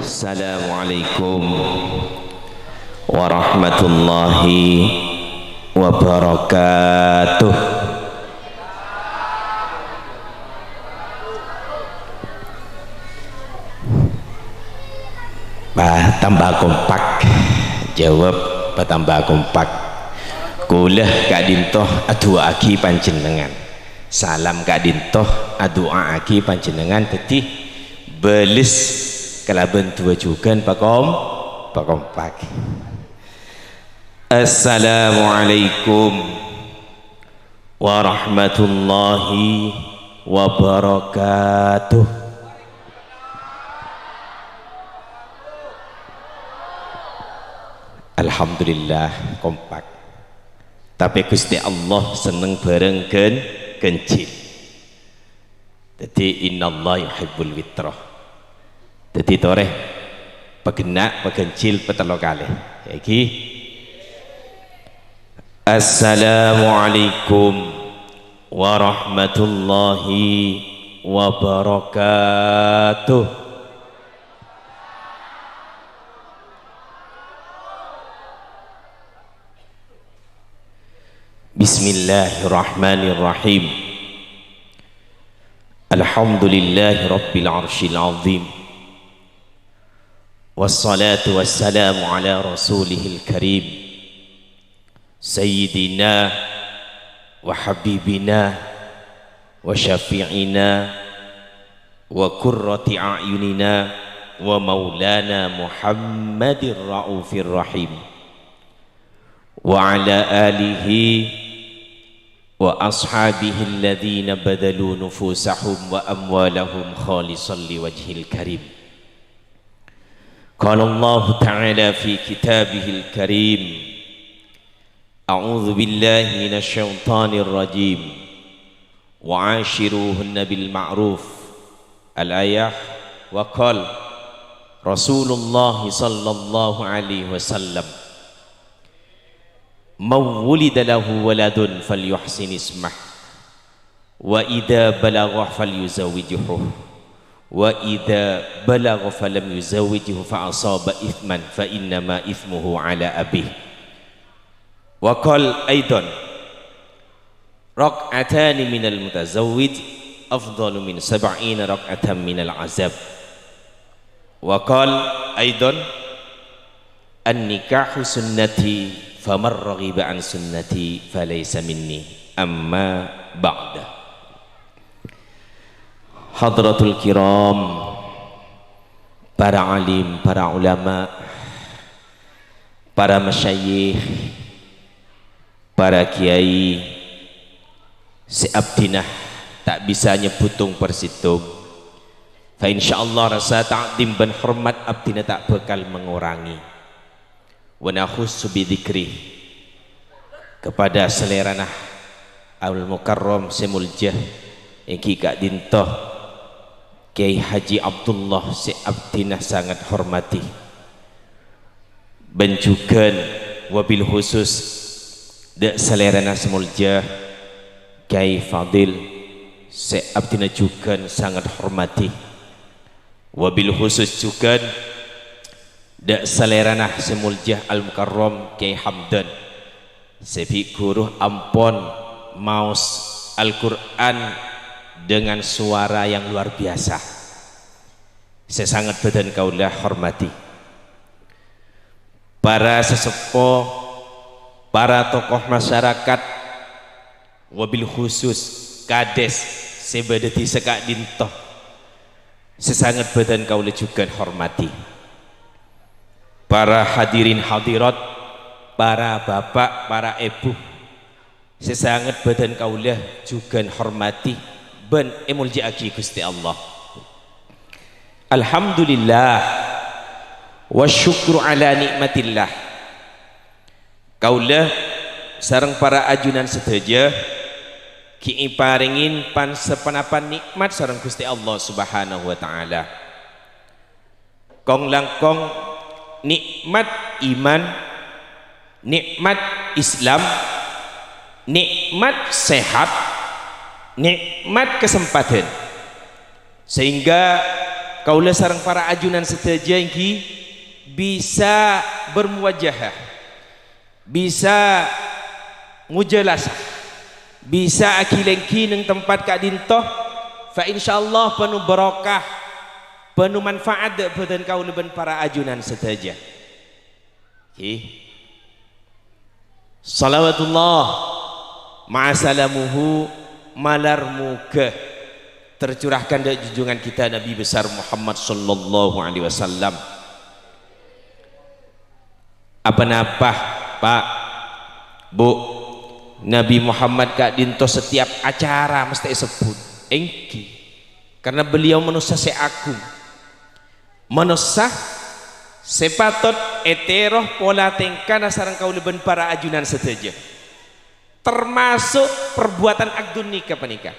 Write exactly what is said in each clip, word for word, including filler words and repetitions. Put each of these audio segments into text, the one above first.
Assalamualaikum warahmatullahi wabarakatuh. Patambâ kompak. Jawab, patambâ kompak. Kaulâ ka'dinto adu'aaghi panjhennengngan. Salam ka'dinto adu'aaghi panjhennengngan dhâddhi bâles kalabân duwâ jhughân pakom-, pakompak. Assalamualaikum warahmatullahi wabarakatuh. Alhamdulillah, kompak. Tapè Ghustè Allah senneng bhâreng ghân-, ghânjhil. Dhâddhi, "Innallaha yuhibbul witra." Dhâddhi, torè, paghenna', paghânjhil, patello kalè. Èngghi. Assalamualaikum warahmatullahi wabarakatuh. Bismillahirrahmanirrahim. Alhamdulillahi rabbil arsyil azim. Wassalatu wassalamu ala rasulihil karim. Sayyidina wa habibina wa syafi'ina wa qurrati a'yunina wa maulana Muhammadir raufir rahim. Wa ala alihi wa ashabihi alladhina badhalu nufusahum wa amwalahum khalisan liwajhil karim. Qala Allahu ta'ala fi kitabihil karim, a'udzu billahi minasy syaithanir rajim. "Wa asyiruhunna bil ma'ruf." Al-ayah, wa qala Rasulullah sallallahu alaihi wasallam, "Man wulida lahu waladun falyuhsin ismah, wa idza balagha falyuzawwijhu, wa idza balagha falam yuzawwijhu fa asaba itsman fa innama itsmuhu ala abih." Wa qala aidan, "Rak'atani minal mutazawwij afdalu min sab'ina rak'atan minal azab." Wa qala aidan, "An-nikahu sunnati, faman raghiba an sunnati falaysa minni." Amma ba'da. Hadratul kiram, para alim, para ulama, para masyayikh, para kiai sè abdhina ta' bisa nyebbhut tong per sèttong, fa insyaallah rasa ta'zim bân hormat abdhina ta' bhâkal mangorangè. Wa nakhussu bi dzikri kepada salèrana Al-Mukarram sè molja, èngghi ka'dinto Kiai Haji Abdullah sè abdhina sanget hormatè. Bân jhughân wabil khusus dâ' salèrana sè molja Kiai Fadil sè abdhina jhughân sanget hormatè. Wabil khusus jhughân dâ' salèrana sè molja Al-Mukarram Kiai Hamdan sè bi' ghuru ampon maos Al-Qur'an dengan suara yang luar biasa. Sè sanget bâdhân kaulâ hormatè. Para saseppo, para tokoh masyarakat, wabil khusus kadès sè bâdâ è ka'dinto, sè sanget bâdhân kaulâ jhughân hormatè. Para hadirin hadirat, para bapa', para èbhu, sè sanget bâdhân kaulâ jhughân hormatè bân èmolja'aghi Ghustè Allah. Alhamdulillah, wa syukru ala ni'matillah. Kaulâ sareng para ajunan sadhâjâ ghi' èparèngè pan-saponapan nè'mat sareng Ghustè Allah Subhanahu wa Ta'ala. Kong-langkong nè'mat iman, nè'mat Islam, nè'mat sehat, nè'mat kasempadhân. Sehingga Kaulâ sareng para ajunan sadhâjâ èngghi bisa bermuwajahah, bisa mujalasah, bisa aghilèngghi neng tempat ka'dinto, fa insyaallah penuh barokah, penuh manfaat dâ' bâdân kaulâ bân para ajunan sadhâjâ. Ghi. Shalawatullah ma'a salamuhu malar moghâ tercurahkan dâ' junjungan kita Nabi besar Muhammad sallallahu alaihi wasallam. Apa-napa, Pak, Bu, Nabi Muhammad ka'dinto setiap acara mesti èsebbhut. Èngghi. Karena beliau manossa sè agung. Manossa sè patot ètèro pola tèngkana sareng kaulâ bân para ajunan sadhâjâ. Termasuk perbuatan akdun nikah panèka.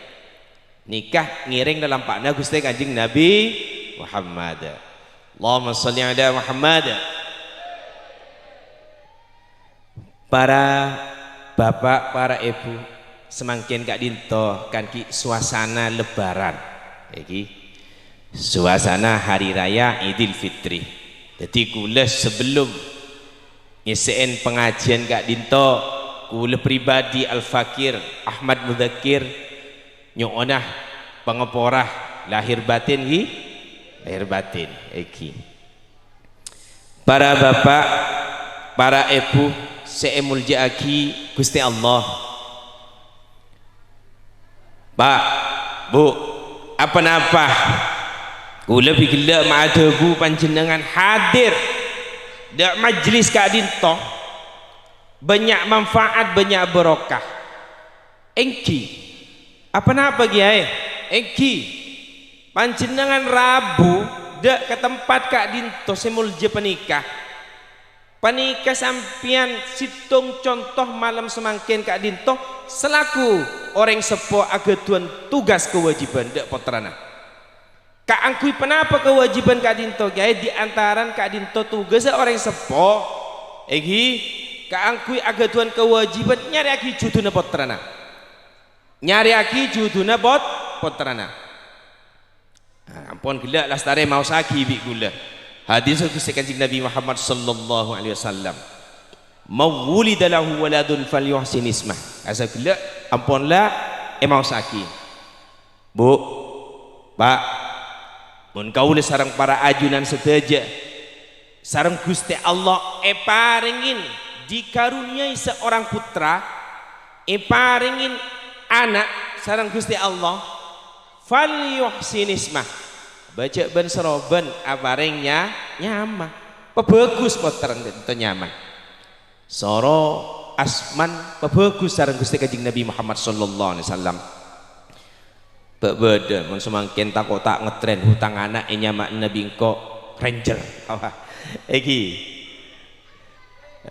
Nikah ngèrèng dâlem lampa'na Ghustè Kanjeng Nabi Muhammad. Allahumma shalli ala Muhammad. Para bapa', para èbhu, samangkèn ka'dinto kan ghi' suasana Lebaran, èngghi. Suasana Hari Raya Idul Fitri. Dhâddhi, kaulâ sebelum ngèssè'è pangajiân ka'dinto, kaulâ pribadi Al-Fakir Ahmad Mudzakkir nyo'ona pangapora lahir batin, ghi? Lahir batin, èngghi. Para bapa', para èbhu sè èmoljâ'aghi Ghustè Allah. Pa', Bu, apa-napa? Kaulâ bi' ghellâ' maadhâbu panjhennengngan hadir dâ' majlis ka'dinto. Bânnya' manfaat, bânnya' barokah. Èngghi. Apa-napa, Kèyaè? Èngghi. Panjhennengngan rabu dâ' ka tempat ka'dinto sè moljâ panèka. Panèka sampèyan sèttong conto malem samangkèn ka'dinto salaku orèng seppo aghâdhuwân tugas kawâjibhân dâ' pottrana. Kaangghuy ponapa kawâjibhân ka'dinto, Kèyaè? Di antarana ka'dinto tugassa orèng seppo, èngghi, kaangghuy aghâdhuwân kawâjibhân nyarèyaghi jhudhuna pottrana. Nyarèyaghi jhudhuna pot-, pottrana. Nah, ampon ghellâ' lastarè maossaghi bi' kaulâ hadis Ghustè Kanjeng Nabi Muhammad sallallahu alaihi wasallam. "Man wulida lahu waladun falyuhsin ismah." Kassa' ghellâ', ampon la èmaossaghi. Bu, Pa', mon kaulâ sareng para ajunan sadhâjâ, sareng Ghustè Allah èparèngè, dikaruniai seorang putra, èparèngè ana' sareng Ghustè Allah, falyuhsin ismah. Bâjâ bân-sarobân aparèng nya-, nyama. Pabhâghus pottrana ka'dinto nyama. Soro asman pabhâghus sareng Ghustè Kanjeng Nabi Muhammad sallallahu alaihi wasallam. Bâ-, bâdâ, mon samangkèn tako' ta' ngetrèn, hu, tang ana' ènyama'ana bi' engko' Ranger. Èngghi.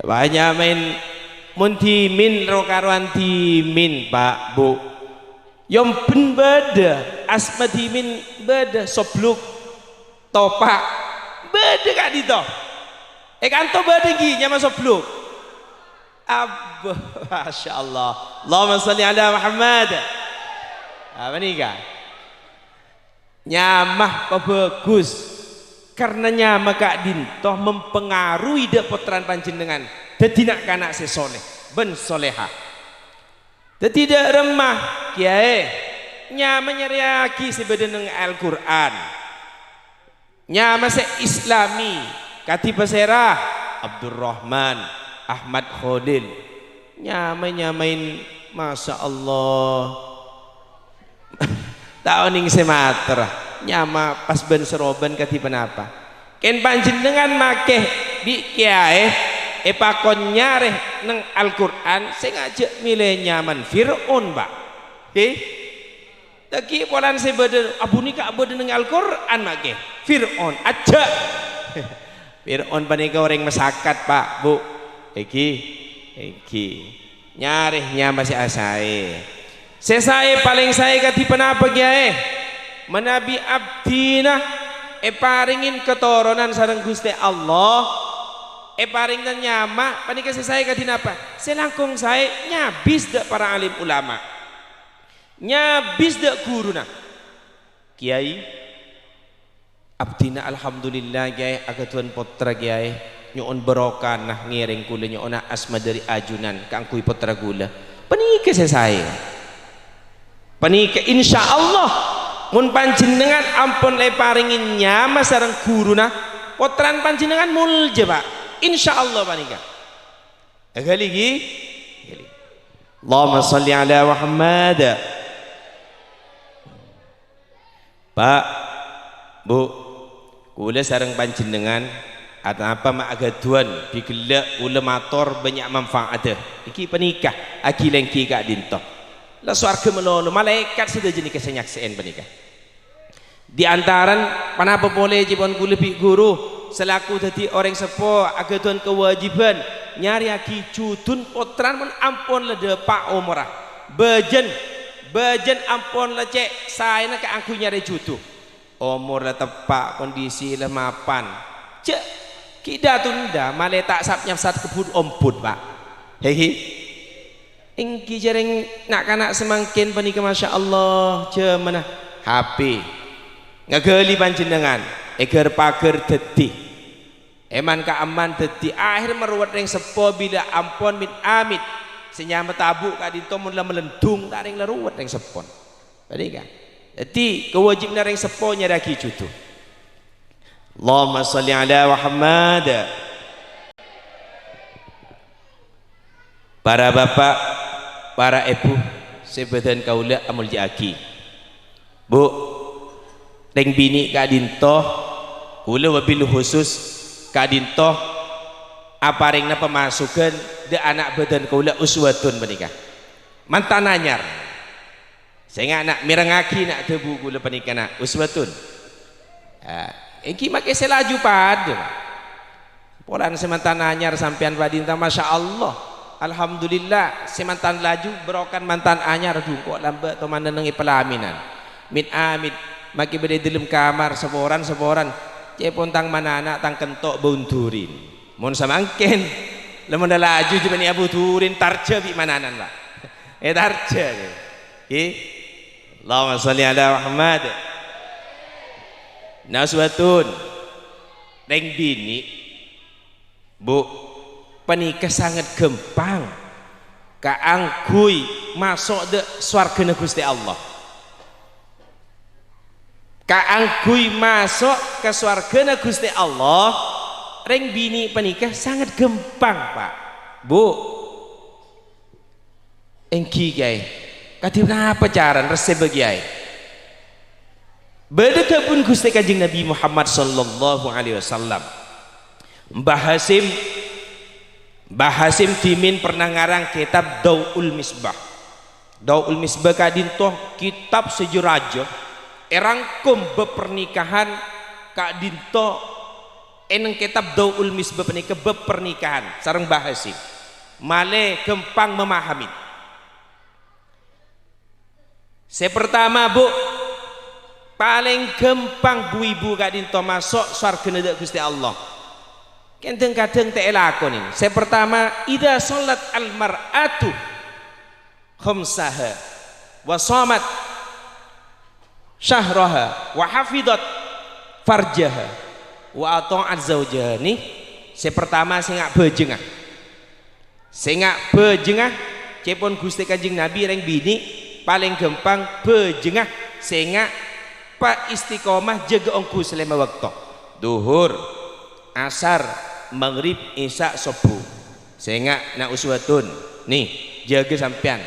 Wah, nyamaè mon dhimèn ro-karowan dhimèn, Pa', Bu. Yomben bâdâ, asma dhimèn bâdâ, Sobluk, Topa', bâdâ ka'dinto. È kanto bâdâ ghi nyama Sobluk. Abbo, masyaallah. Allahumma shalli ala Muhammad. Apa nèka? Nyama pabhâghus. Karna nyama ka'dinto mempengaruhi dâ' pottrana panjhennengngan dhâddhi na'-kana' sè soleh bân soleha. Dhâddhi dâ' remma, Kèyaè, nyama nyarèyaghi sè bâdâ neng Al-Qur'an. Nyama sè Islami, kadhi pasèra? Abdurrahman, Ahmad Kholil. Nyama-nyamaè, masya Allah. Ta' onèng sè mator, nyama pas bân-sarobân kadhi ponapa. Kèng panjhennengngan makè bi' kèyaè èpakon nyarè neng Al-Qur'an, sè ngajhâk mèlè nyamana Fir'aun, Pa'. Ghi? Dhâggi' polana sè bâdâ, abunèka bâdâ neng Al-Qur'an makè. Fir'aun, ajjhâ'. Fir'aun panèka orèng masakat, Pa', Bu. Èngghi, èngghi. Nyarè nyama sè asaè. Sè saè, palèng saè kadhi ponapa, Kèyaè? Manabi abdhina èparèngè katoronan sareng Ghustè Allah, èparèngè nyama, panèka sè saè kadhi napa? Sè langkong saè nyabis dâ' para alim ulama. Nyabis dâ' ghuruna. Kèyaè, Abdhina alhamdulillah, Kèyaè, aghâdhuwân pottra, Kèyaè. Nyo'on barokana ngèrèng kaulâ nyo'ona asma dhâri ajunan kaangghuy pottra kaulâ. Panèka sè saè. Panèka, insyaallah, mon panjhennengngan ampon la èparèngè nyama sareng ghuruna, pottrana panjhennengngan molja, Pak. Insyaallah panèka. Aghâli, ghi? Aghâli. Allahumma shalli ala Muhammad. Pak, Bu, kaulâ sareng panjhennengngan, atanapa ma' aghâdhuwân, bi' ghellâ' kaulâ mator bânnya' manfaadhâ. Èngghi panèka, aghi-lèngghi ka'dinto. La sowarghâ malolo, malaèkat sadhâjâ nèka sè nyaksè'è panèka. Di antarana, ponapa polè cèpon kaulâ bi' ghuru, salaku dhâddhi orèng seppo, aghâdhuwân kawâjibhân nyarèyaghi juduna pottrana mon ampon la dâpa' omorra. Bâjâna, bâjâna ampon la cè' saèna kaangghuy nyarè judu. Omor la teppa', kondisi la mapan. Jhâ' ghi' dâ-tondhâ, malè ta' sap-nyapsat kebbhut ombhut, Pak. Hehe. Èngghi jhâreng na'-kana' samangkèn panèka, masyaallah, jhâmanna H P. Ngaghâli panjhennengngan, èghâr-paghâr dhâddhi. Èman-ka'emman dhâddhi, akhèr marowat rèng seppo bilâ ampon mit-amit. Sè nyama tabu' ka'dinto mon la malendhung, ta' rèng la rowat rèng seppona. Panèka. Dhâddhi, kawâjibhânna rèng seppo nyarèyaghi judu. Allahumma shalli ala Muhammad. Para bapa', para èbhu sè bâdhân kaulâ amoljâ'aghi. Bu, rèng binè' ka'dinto, kaulâ wabil khusus ka'dinto aparèngana pamasoghân dâ' ana' bâdhân kaulâ uswatun panèka. Mantan anyar. Sènga' na' mèrengngaghi na' dhâbu kaulâ panèka na' uswatun. Ah, èngghi makè sè laju padâ. Polana sè mantan anyar sampèyan ka'dinto, masyaallah. Alhamdulillah, sè mantan laju barokana mantan anyar, adhu, engko' lambâ' toman nennengngè palamènan. Mit-amit, makè bâdâ è dâlem kamar, saporan-saporan. Cèpon tang manana, tang kento' bâuna durin. Mon samangkèn, la mon la laju jhâ' bânnè abâ' durin, tarjâ bi' manana, Pak. Eh, tarjâ, ghi. Allahumma shalli ala Muhammad. Nah, uswatun, rèng binè', Bu, panèka sanget ghâmpang kaangghuy maso' dâ' sowarghâna Ghustè Allah. Kaangghuy maso' ka sowarghâna Ghustè Allah, rèng binè' panèka sanget ghâmpang, Pak. Bu, Èngghi, Kèyaè. Kadhi ponapa carana, reseppa, Kèyaè? Bâdâ dhâbuna Ghustè Kanjeng Nabbhi Muhammad sallallahu alaihi wasallam. Mbah Hasyim, Mbah Hasyim dhimèn pernah ngarang kètab Dau'ul Misbah. Dau'ul Misbah ka'dinto kètab sè jâ-rajâ èrangkom bab pernikahan ka'dinto è neng kètab Dau'ul Misbah panèka bab pernikahan sareng Mbah Hasyim. Malè ghâmpang mamahami. Sè partama, Bu, palèng ghâmpang bu-ibu ka'dinto maso' sowarghâna dâ' Ghustè Allah. Kèng dhâng-kadhâng ta' èlakonè. Sè partama, "Idza shallat al-mar'atu khamsaha wa shamat syahraha wa hafidhat farjaha wa atha'at zaujaha." Nè, sè partama sènga' bhâjângnga. Sènga' bhâjângnga, ca'èpon Ghustè Kanjeng Nabbhi, rèng binè' palèng ghâmpang bhâjângnga, sènga' pa-, istiqomah jâgâ ongghu salèma bâkto. Dhuhur, Asar, Maghrib, Isya, Sobbhu. Sènga' na' uswatun, nè, jâgâ sampèyan.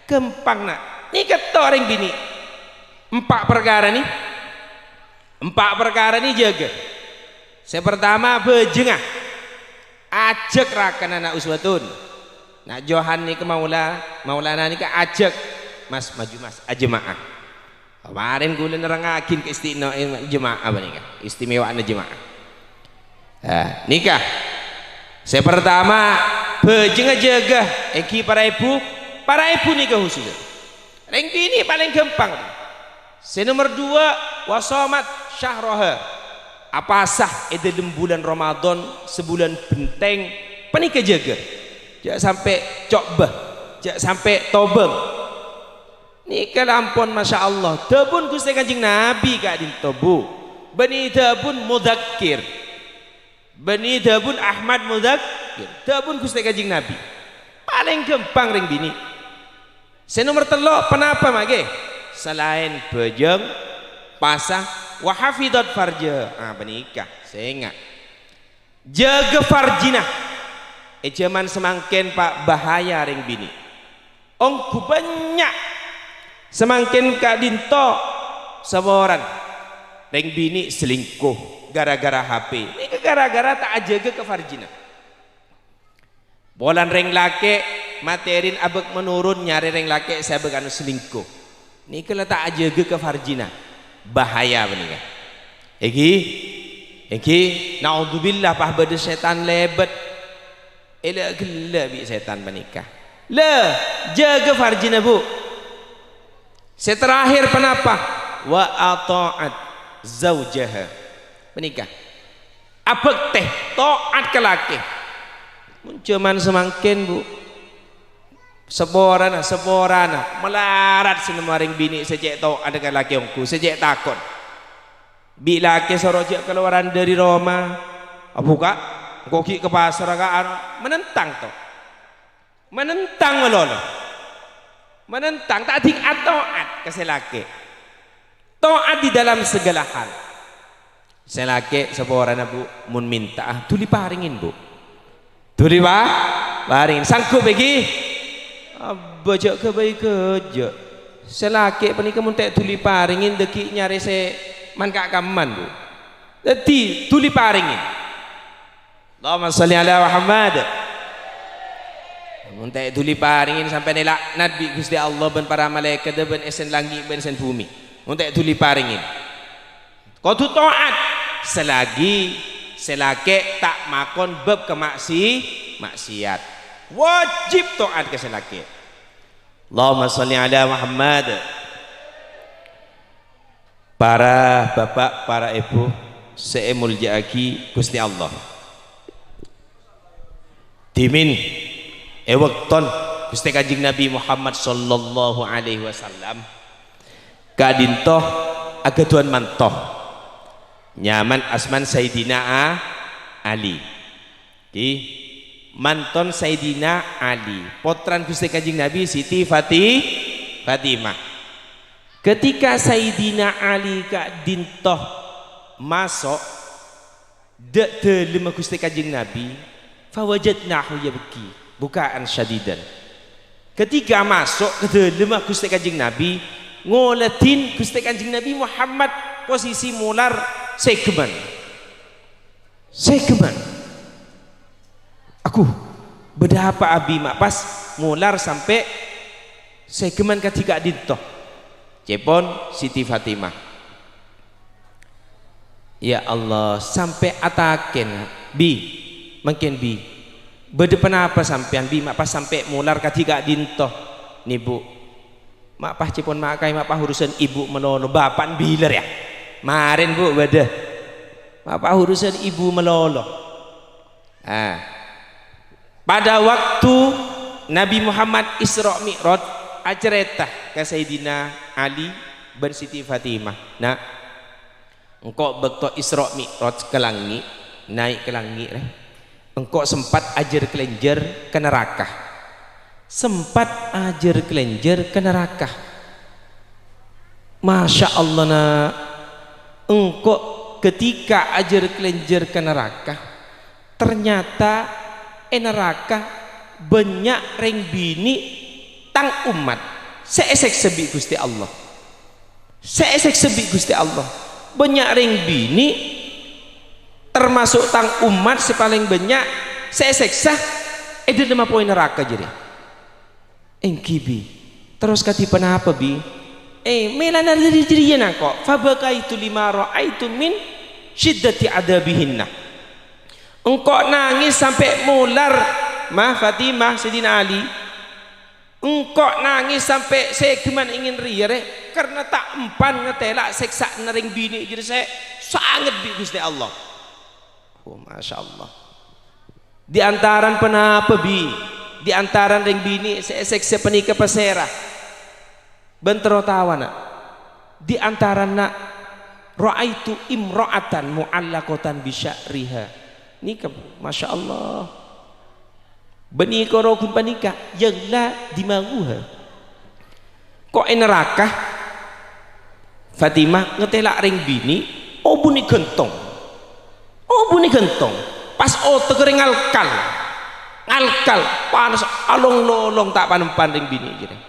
Ghâmpang, na'. Nèka to rèng binè'. Empa' parkara nè. Empa' parkara nè jâgâ. Sè partama, bhâjângnga. Ajhâk rakanna na' uswatun. Na' Johan nèka maula-, maulana nèka ajhâk. Mas, maju, Mas, ajema'a. Kemarin kaulâ nerrangngaghi ka istimewa jemaah panèka, istimewa'anna jemaah. Nah, nèka. Sè partama, bhâjângnga jâgâ, èngghi para èbhu, para èbhu nèka khusus. Rèng binè' palèng ghâmpang. Sè nomer duwâ', wa shamat syahraha. Apowasa è dâlem bulân Ramadan, sabulân bhenteng, panèka jâgâ. Jhâ' sampè' co'bâ, jhâ' sampè' tobâng. Nèka la ampon, masyaallah, dhâbuna Ghustè Kanjeng Nabbhi ka'dinto, Bu. Bânnè dhâbuna Mudzakkir. Bânnè dhâbuna Ahmad Mudzakkir. Dhâbuna Ghustè Kanjeng Nabi. Palèng ghâmpang rèng binè'. Sè nomer tello', ponapa, ma' ghi? Salaèn bhâjâng, pasa, wa hafidhat farja. Ah, panèka, sènga'. Jâgâ farjina. È jhâman samangkèn, Pa', bahaya rèng binè'. Ongghu bânnya' samangkèn ka'dinto saporana rèng binè' selingkuh gara-gara H P. Nèka gara-gara ta' ajâgâ ka farjina. Polana rèng lakè' matèrin abâk manoron nyarè rèng lakè' sè abâk anu selingkuh. Nèka la ta' ajâgâ ka farjina. Bahaya panèka. Èngghi? Èngghi? Naudzubillah, pas bâdâ sètan lèbât. Èla-ghellâ' bi' sètan panèka. La, jâgâ farjina, Bu. Sè terakhir ponapa? Wa ata'at zaujaha. Panèka. Abhâktè, ta'at ka lakè. Mon jhâman samangkèn, Bu. Saporana, saporana, malarat sè nemmo rèng binè' sè cè' ta'at ka lakè ongghu, sè cè' tako'. Bi' lakè soro jhâ' kalowaran dâri roma, abukka', engko' ghi' ka pasarra, ka anu, manentang to. Manentang malolo. Manentang, ta' dhing ata'at ka sè lakè. Ta'at di dalam segala hal. Sè lakè' saporana, Bu, mon mènta'a, duli parèngè, Bu. Duli pa-, parèngè. Sanggup, èngghi? Abbâ, jhâ' ghâbây ghâjâ'. Sè lakè' panèka mon ta' duli parèngè, dâggi' nyarè sè man-ka-kamman, Bu. Dhâddhi, duli parèngè. Allahumma shalli ala Muhammad. Mon ta' duli parèngè, sampèyan èlaknat bi' Ghustè Allah bân para malaèkat, bân èssèna langngè', bân èssèna bhumè. Mon ta' duli parèngè. Kodhu ta'at, selagi sè lakè' ta' makon bab ka maksi-, maksiat. Wajib ta'at ka sè lakè'. Allahumma shalli ala Muhammad. Para bapa', para èbhu sè èmoljâ'aghi Ghustè Allah. Dhimèn è bâktona Ghustè Kanjeng Nabi Muhammad sallallahu alaihi wasallam ka'dinto aghâdhuwân manto. Nyamana asmana Sayyidina A-, Ali. Ghi, mantona Sayyidina Ali, pottrana Ghustè Kanjeng Nabi, Siti Fati-, Fatimah. Ketika Sayyidina Ali ka'dinto maso' dâ' dâlemma Ghustè Kanjeng Nabi, fawajadnahu yabki buka'an syadidan. Ketika maso' ka dâlemma Ghustè Kanjeng Nabi, ngoladhin Ghustè Kanjeng Nabi Muhammad posisi molar sèghemman. Sèghemman. Aku, bâdâ apa, Abi, ma' pas molar sampè' sèghemman kadhi ka'dinto? Ca'èpon Siti Fatimah, "Ya Allah, sampè' atakèn, Bi, mangkèn, Bi. Bâdâ ponapa sampèyan, Bi, ma' pas sampè' molar kadhi ka'dinto, nè, Bu?" Ma' pas ca'èpon ma' kaè, ma' pas urusan ibu malolo. Bapa'na bilâr, yâ. Marèn, Bu, bâdâ. Ma' pas urusan ibu malolo. Ah. Pada waktu Nabi Muhammad Isra Mi'raj, acarèta ka Sayyidina Ali bân Siti Fatimah, "Na', engko' bâkto Isra Mi'raj ka langngè', naè' ka langngè', rè, engko' sempat ajâr-kalènjâr ka naraka. Sempat ajâr-kalènjâr ka naraka." "Masya Allah, Na'. Engko' ketika ajâr-kalènjâr ka naraka, ternyata è naraka bânnya' rèng binè' tang ommat sè èsèksa bi' Ghustè Allah." Sè èsèksa bi' Ghustè Allah. Bânnya' rèng binè', termaso' tang ommat sè palèng bânnya', sè èsèksa è dâlemma apoy naraka jârèya. "Èngghi, Bi. Terros kadhi ponapa, Bi?" "Eh, mèlana dâri jârèya nangko', fabakaitu lima ra'aitu min syiddati adzabihinna." Engko' nangès sampè' molar, Ma, Fatimah, Sayyidina Ali. Engko' nangès sampè' sèghemman èngèn rèya, rè, karna ta' empan ngatèla' sèksa'anna rèng binè' jârèya sè sanget bi' Ghustè Allah. Oh, Masya Allah. Di antarana ponapa, Bi? Di antarana rèng binè' sè èsèksa panèka pasèra? Bân terro taowa, Na'. Di antarana "Ra'aitu imra'atan mu'allaqatan bi sya'riha." Nèka, masyaallah. Bânnè karo ghun panèka, "Yaghla dimaghuha." Ko' è naraka, Fatimah ngatela' rèng binè', obuna èghântong. Obuna èghântong. Pas otegghâ rèng ngalkal. Ngalkal, panas along-lolong ta' panempan rèng binè' jârèya.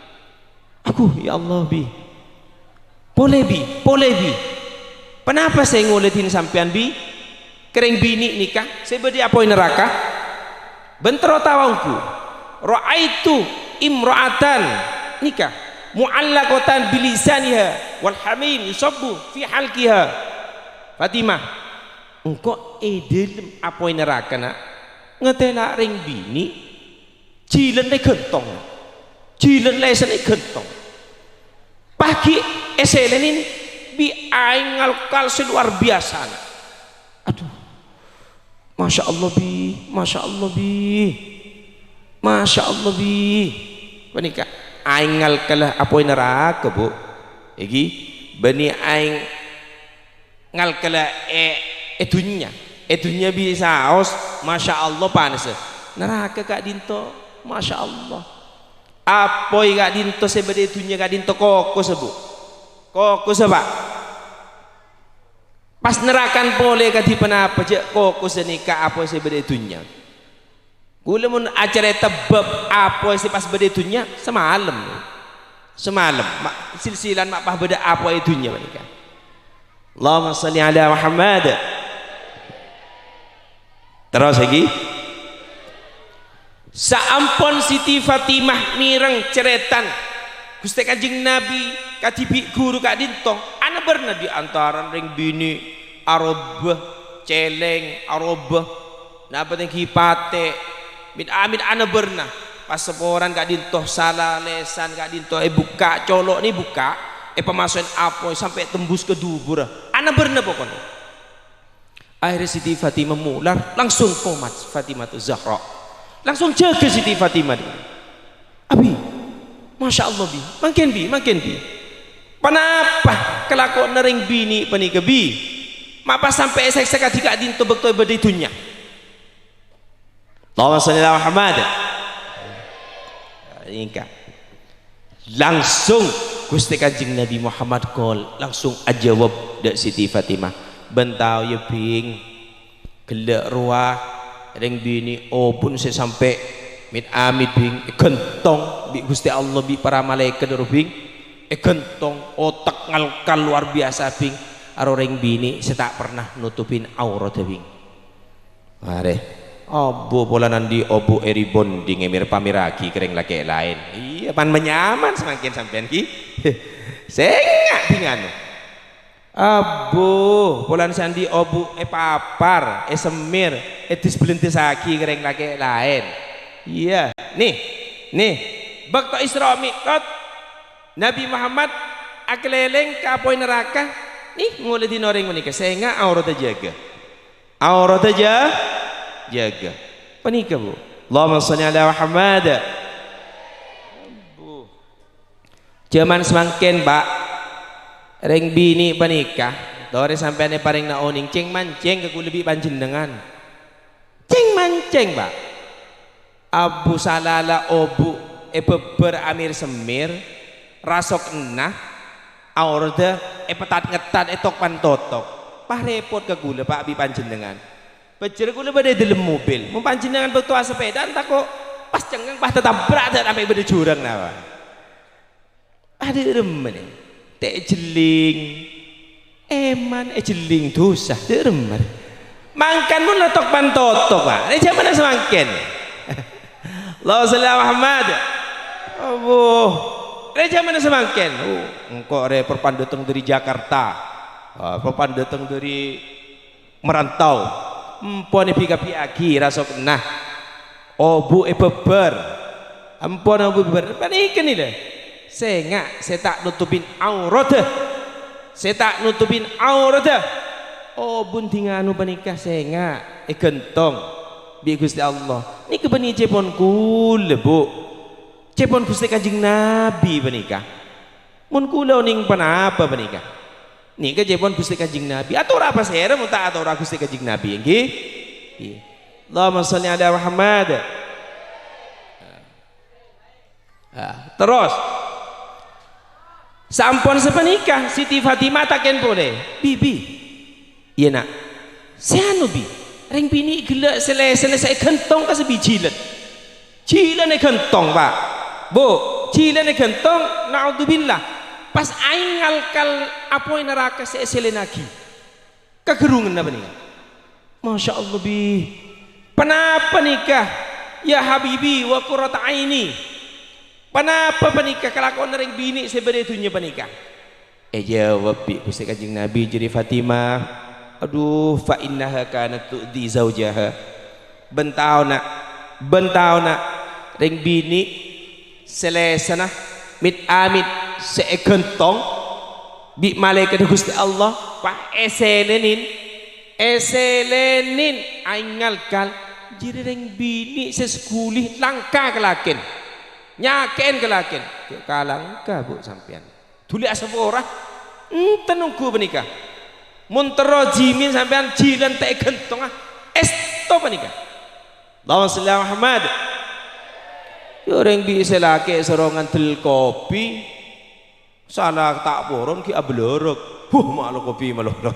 Aduh, ya Allah, Bi. Polè, Bi, polè, Bi. Ponapa sè ngolèdhin sampèyan, Bi? Ka rèng binè' nèka sè bâdâ apoy naraka. Bân terro tao ongghu. Ra'aitu imra'atan nèka mu'allaqatan bilisaniha wal hamim yusabbu fi halqiha. Fatimah, engko' è dâlem apoy naraka, Na', ngatela' rèng binè'. Jhilân èghântong. Jhilân lèsèn èghântong. Pas ghi' èsèlènè bi' aèng ngalkal sè lowar biyasana. Aduh. Masya Allah, Bi. Masya Allah, Bi. Masya Allah, Bi. Panèka aèng ngalkalla apoy naraka, Bu. Èngghi, bânnè aèng ngalkalla è, è dhunnya. È dhunnya bi' saos, masya Allah, panassa. Naraka ka'dinto, masya Allah. Apoy ka'dinto sè bâdâ è dhunnya ka'dinto kokossa, Bu. Kokossa, Pa'. Pas narakan polè kadhi ponapa, jhâ' kokossa nèka apoy sè bâdâ è dhunnya. Kaulâ mon acarèta bab apoy sè pas bâdâ è dhunnya, samalem. Samalem, ma-, silsilan ma' pas bâdâ apoy è dhunnya panèka. Allahumma shalli ala Muhammad. Terros èngghi. Saampon Siti Fatimah mèreng carètana Ghustè Kanjeng Nabi kadhibi' ghuru ka'dinto, anabârna di antarana rèng binè' aroba, cèlèng, aroba. Napa tèngghi patè', min-amin anabârna. Pas saporana ka'dinto sala lèsan ka'dinto èbukka', colo'na èbukka', èpamaso'è apoy sampè' tembus ka duburra. Anabârna pokokna. Akhèrra Siti Fatimah molar, langsung komat Fatimah Zahra. Langsung jâgâ Siti Fatimah. Abi, masya Allah, Bi. Mangkèn, Bi, mangkèn, Bi. Ponapa kalakowanna rèng binè' panèka, Bi? Ma' pas sampè' èsèksa kadhi ka'dinto bâkto è bâdâ è dhunnya? Allahumma shalli ala Muhammad. Èngka. Langsung Ghustè Kanjeng Nabi Muhammad kol, langsung ajâwâb dâ' Siti Fatimah. Bân tao, yâ, Bhing. Ghellâ' rowa rèng binè' obun sè sampè' mit-amit, Bhing, èghântong bi' Ghustè Allah, bi' para malaèkat, ro, Bhing. Èghântong, otek ngalkal lowar biyasa, Bhing. Aro rèng binè' sè ta' pernah notobhin aoratta, Bhing. Arè. Abu polana andi' obu è rebonding èmèr-pamèrraghi ka rèng lakè' laèn. Iyâ, pan manyaman samangkèn sampèyan, ghi. Sènga', Bhing, anu. Abu, polana sè andi' obu èpapar, èsemmèr, èdisbelendessaghi ka rèng lakè' laèn. Iyâ, nè, nè, bâkto Isra Mi'raj, Nabi Muhammad akalèlèng ka apoy naraka, nè, ngolèdhin orèng panèka, sènga' aoratta jâgâ. Aoratta jâ-, jâgâ. Panèka, Bu. Allahumma shalli ala Muhammad. Bu. Jhâman samangkèn, Pa', rèng binè' panèka, torè sampèyan èparèngana onèng, cèng-mancèng ka kaulâ bi' panjhennengngan. Cèng-mancèng, Pa'. Abu salala obu èbâbbâr amèr-semmèr, rasok enna, aoratta èpetat-ngetat, ètok-pantotok. Pas rèpot ka kaulâ, Pa', bi' panjhennengngan. Bâjâr kaulâ bâdâ è dâlem mobil. Mon panjhennengngan bâkto asepèdaan tako' pas cengngeng, pas tatabrak, ta' sampè' bâdâ jurang napa. Adâ' remma nè, ta' èjhelling. Èman èjhelling dhusa, dâ' remma. Mangkana mon la tok-pantotok, Pa'. Rè jhâmanna samangkèn. Allahumma shalli ala Muhammad. Allah. Rè jhâmanna samangkèn. Oh, engko' rè, propan dâteng dâri Jakarta. Ah, propan dâteng dâri merantau. Empon èbi-kabi'aghi rasokenna. Obu èbâbbâr. Empon obu èbâbbâr. Panèka nè, lè. Sènga' sè ta' notobhin aoratta. Sè ta' notobhin aoratta. Obun dinganu panèka sènga' èghântong bi' Ghustè Allah. Nèka bânnè cèpon kaulâ, Bu. Cèpon Ghustè Kanjeng Nabi panèka. Mon kaulâ onèng ponapa panèka? Nèka ca'èpon Ghustè Kanjeng Nabi. Atora pasèra mon ta' atora Ghustè Kanjeng Nabi, ènggi? Iyâ. Allahumma shalli ala Muhammad. Ah, terros. Sampon sapanèka, Siti Fatimah takèn polè, "Bi, Bi." "Iyâ, Na'." "Sè anu, Bi, rèng binè' ghellâ' sè lèsèna sè èghântong ka sabi jhilân." Jhilân èghântong, Pa'. Bu, jhilân èghântong, naudzubillah. Pas aèng ngalkal apoy naraka sè èsèlènaghi. Kaghârunganna panèka. Masya Allah, Bi. Ponapa nèka, ya habibi wa qurrata aini? Ponapa panèka kalakowanna rèng binè' sè bâdâ è dhunnya panèka? Èjâwâb bi' Ghustè Kanjeng Nabi jârèya Fatimah, "Adhu, fa innaha kanat tu'dzi zaujaha." Bân taona, bân taona, rèng binè' sè lèsèna mit-amit sè èghântong bi' malaèkaddhâ Ghustè Allah, pas èsèlènè, èsèlènè aèng ngalkal, jârèya rèng binè' sè saghuli langka ka lakèn, nyakè'è ka lakèn. Jhâ' kalangka, Bu, sampèyan. Dhuli asapora. Enten ongghu panèka. Mon terro jhimèn sampèyan jhilân ta' èghântonga, èsto panèka. Allahumma shalli ala Muhammad. Ya, orèng bi' sè lakè' soro ngandel kopi. Sala ta' poron ghi' abâlârâk. Huh, malo kopi malolo.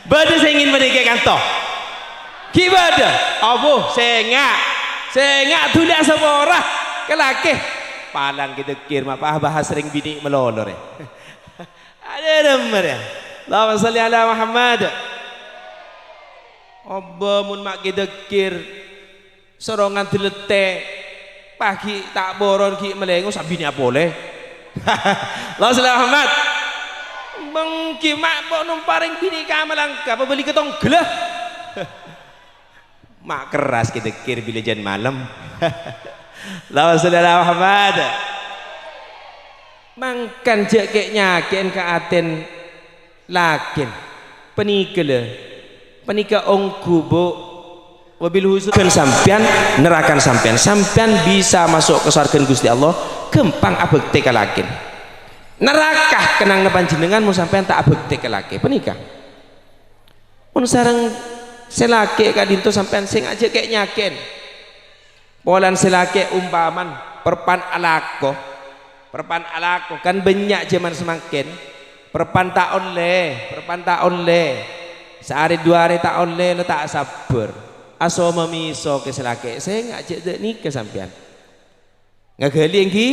Bâdâ sè èngèn panèka kanto? Ghi' bâdâ. Abu, sènga'. Sènga' dhuli asapora. Ka lakè'. Palang ghi' dâggir ma' pas bahas rèng binè' malolo rè. Adâ' remmer ya. Allahumma shalli ala Muhammad. Obâ mon ma' ghi' dâggir. Soro ngandel tè, pagi ta' poron ghi' malèngo sabinèa polè. Allahumma shalli ala Muhammad. Benggi ma' po' nompa rèng binè' ka malangka, pabâli ka tonggella. Ma' kerras ghi' dâggir bilâ jân malem. Allahumma shalli ala Muhammad. Mangkana jhâ' kè'-nyakè'è ka atèna lakèn. Panèka la, panèka ongghu, Bu. Wabil khusus bân sampèyan, narakan sampèyan. Sampèyan bisa maso' ka sowarghâna Ghustè Allah, ghâmpang abhâktè ka lakèn. Naraka kennengnganna panjhennengngan mon sampèyan ta' abhâktè ka lakè. Panèka. Mon sareng sè lakè' ka'dinto sampèyan sènga' jhâ' kè'-nyakè'è. Polana sè lakè' ompamana parpan alako, parpan alako, kan bânnya' jhâman samangkèn, parpan ta' ollè, parpan ta' ollè, saarè du arè ta' ollè, la ta' sabbhâr, aso-mamiso ka sè lakè', sènga' jhâ' dâ' nèka sampèyan. Ngaghâli ènggi?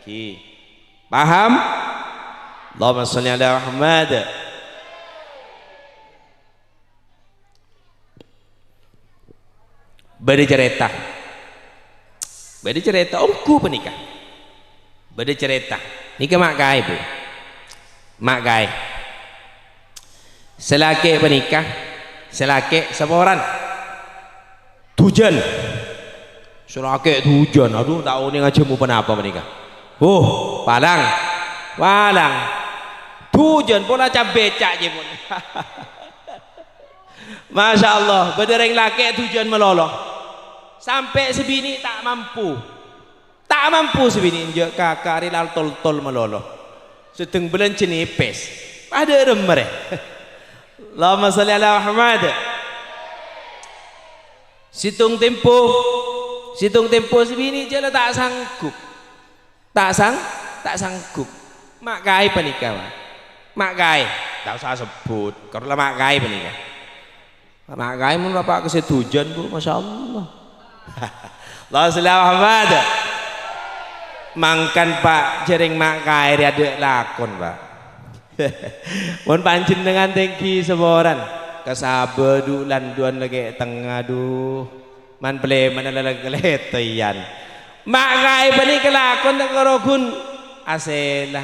Ghi. Paham? Allahumma shalli ala Muhammad. Bâdâ carèta. Bâdâ carèta ongghu panèka. Bâdâ carèta. Nèka ma' kaè, Bu. Ma' kaè. Sè lakè' panèka, sè lakè' saporana. Dhujân. Sè lakè' dhujân. Adhu, ta' onèng ajhâmo ponapa panèka. Huh, palang. Palang. Dhujân pola cabèca' jhâ' mon. Masya Allah, bâdâ rèng lakè' dhujân malolo. Sampè' sè binè' ta' mampu. Ta' mampu sè binè' jhâ' kaka' rè la toltol malolo. Sèdheng bâlânjhâ nèpès. Padâ remmer. Allahumma shalli ala Muhammad. Sèttong tempo, sèttong tempo sè binè' jhâ' la ta' sanggup. Ta' sang-, ta' sanggup. Ma' kaè panèka, Ma'. Ma' kaè. Ta' osa sebbhut. Karo la ma' kaè panèka. Ma' kaè mon rapa' ka sè dhujân, Bu, masyaallah. Allahumma shalli ala Muhammad. Mangkana, Pa', jhârèng ma' kaè rè adâ' lakon, Pa'. Mon panjhennengngan tèngghi saporana, ka sabâ du landuwân lakè' tengnga, du. Man-, palèmanna la-, la-, kalètèyan. Ma' kaè panèka lakon ta' karo ghun asèla.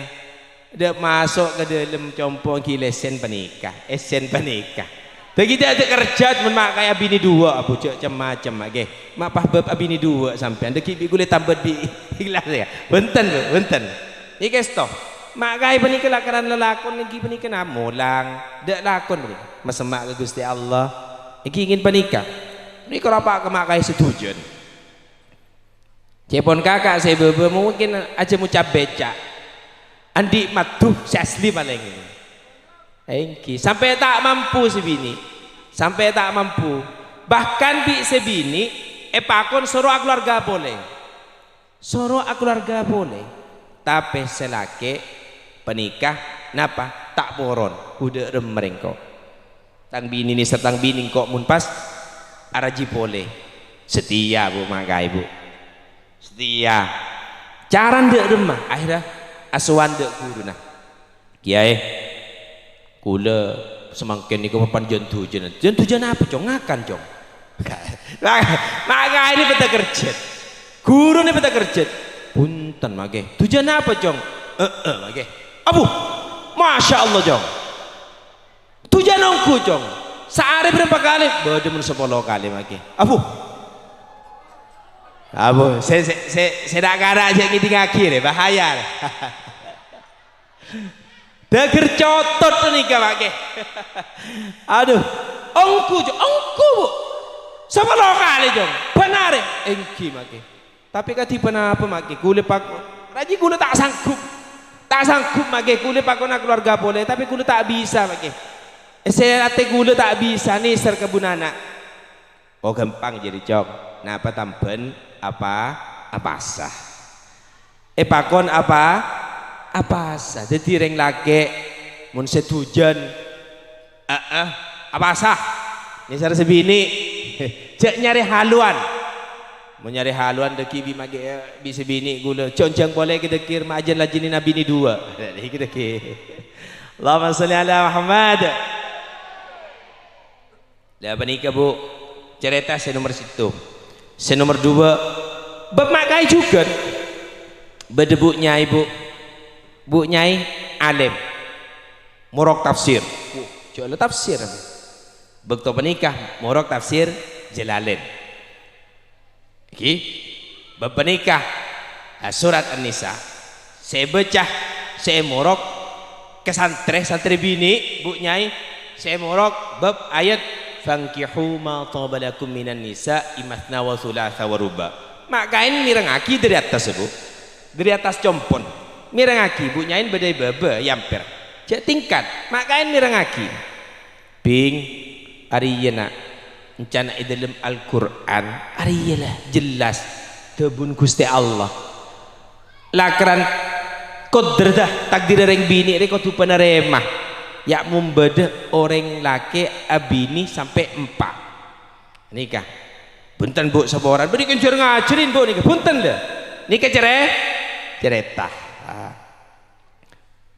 Dâ' maso' ka dâlem compo' ghi' lèsèn panèka, èssèn panèka. Dâggi' dâ', dâ' kerjât mon ma' kaè abinè duwâ', abu jhâ' cem-macem, ghi. Ma' pas bâb abinè duwâ' sampèyan, dâggi' bi' ghulâ tambât bi' ikhlas, ya. Bhunten, Bu, bhunten. Nèka èsto. Ma' kaè panèka lakaran lalakon èngghi panèka namolang. Dâ' lakon, Bu. Masemma' ka Ghustè Allah. Èngghi ngèn panèka. Nèka rapa' ka ma' kaè sè dhujân. Ca'èpon kaka' sè bâbâ mungkin ajhâmo cabèca'. Andi' madhu sè asli palèng. Èngghi, sampè' ta' mampu sè binè'. Sampè' ta' mampu. Bahkan bi' sè binè' èpakon soro akalowarga polè. Soro akalowarga polè. Tapè sè lakè' panèka napa? Ta' poron. Kodhu remma rèng ko'. Tang binè nèser tang binè engko' mon pas araji polè. Setia, Bu, mangkaè, Bu. Setia. Carana dâ' remma, akhèrra asowan dâ' ghuruna. "Kèyaè, kaulâ samangkèn nèko papanjhân dhujhânan." "Dhujhân dhujhân apa, Cong? Ngakan, Cong." Ma-, mangkaè nè bâdâ kerjhât. Ghuruna bâdâ kerjhât. "Bhunten, mangkaè." "Dhujhân apa, Cong?" "He'eh, mangkaè." "Abu, Masya Allah, Cong." Dhujhân ongghu, Cong. Saarè bârâmpa kalè? Bâdâ mon sapolo kalè, mangkaè. Abu. Abu, sè, sè, sè, sè ra'-kara' jhâ' ngèdingngaghi, rè, bahaya, rè. Dâgâr cotot nèka, mangkaè. Adhu, ongghu, Cong, ongghu, Bu. Sapolo kalè, Cong. Bân arè? Èngghi, mangkaè. Tapè kadhi ponapa, mangkaè? Kaulâ pak-, rajâ kaulâ ta' sanggup. Ta' sanggup, mangkaè. Kaulâ pakona kalowarga polè, tapè kaulâ ta' bisa, mangkaè. Sè atè kaulâ ta' bisa nèser ka bhunana. Oh, ghâmpang jârèya, Cong. Napa tambhân apa-, apasa. Èpakon apa-, apasa. Dhâddhi rèng lakè', mon sè dhujhân, He'eh, apasa. Nèser sè binè'. Jhâ' nyarè halowan. Mon nyarè halowan dâgghi' bi' maghi-, bi' sè binè' ghulâ. Jhâ' onjhâng polè kè dâgghi' rèmma ajân-lajânna binè duwâ'. Nèka dâgghi'. Allahumma sholli ala Muhammad. Lah panèka, Bu, carèta sè nomer sèttong. Sè nomer duwâ', bab ma' kaè jhughân. Bâdâ Bu' Nyaè, Bu'. Bu' Nyaè alim. Morok tafsir. Wuh, jhâ' la tafsir. Bâkto panèka morok tafsir Jalalain. Ghi, bab panèka, ha, surat An-Nisa. Sè èbâca, sè èmorok, ka santrè, santrè binè', Bu' Nyaè, sè èmorok bab ayat, "Fankihu ma thaba lakum minan nisa'i matsna wa tsulatsa wa ruba'." Ma' kaèn mèrengngaghi dâri attas, Bu. Dâri attas compon. Mèrengngaghi, Bu' Nyaè bâdâ è bâbâ, è ampèr. Jhâ' tingkat, ma' kaèn mèrengngaghi. Bhing, arèya, na', èncana è dâlem Al-Qur'an, arèya la jelas dhâbuna Ghustè Allah. Lakaran kodratda, takdirra rèng binè' rè kodhu panarèma. Ya' mon bâdâ orèng lakè' abinè sampè' empa'. Nèka. Bhunten, Bu', saporana. Bâdâ kènjhâr ngajhârin, Bu', nèka. Bhunten, lho. Nèka cerè-, carèta. Ah.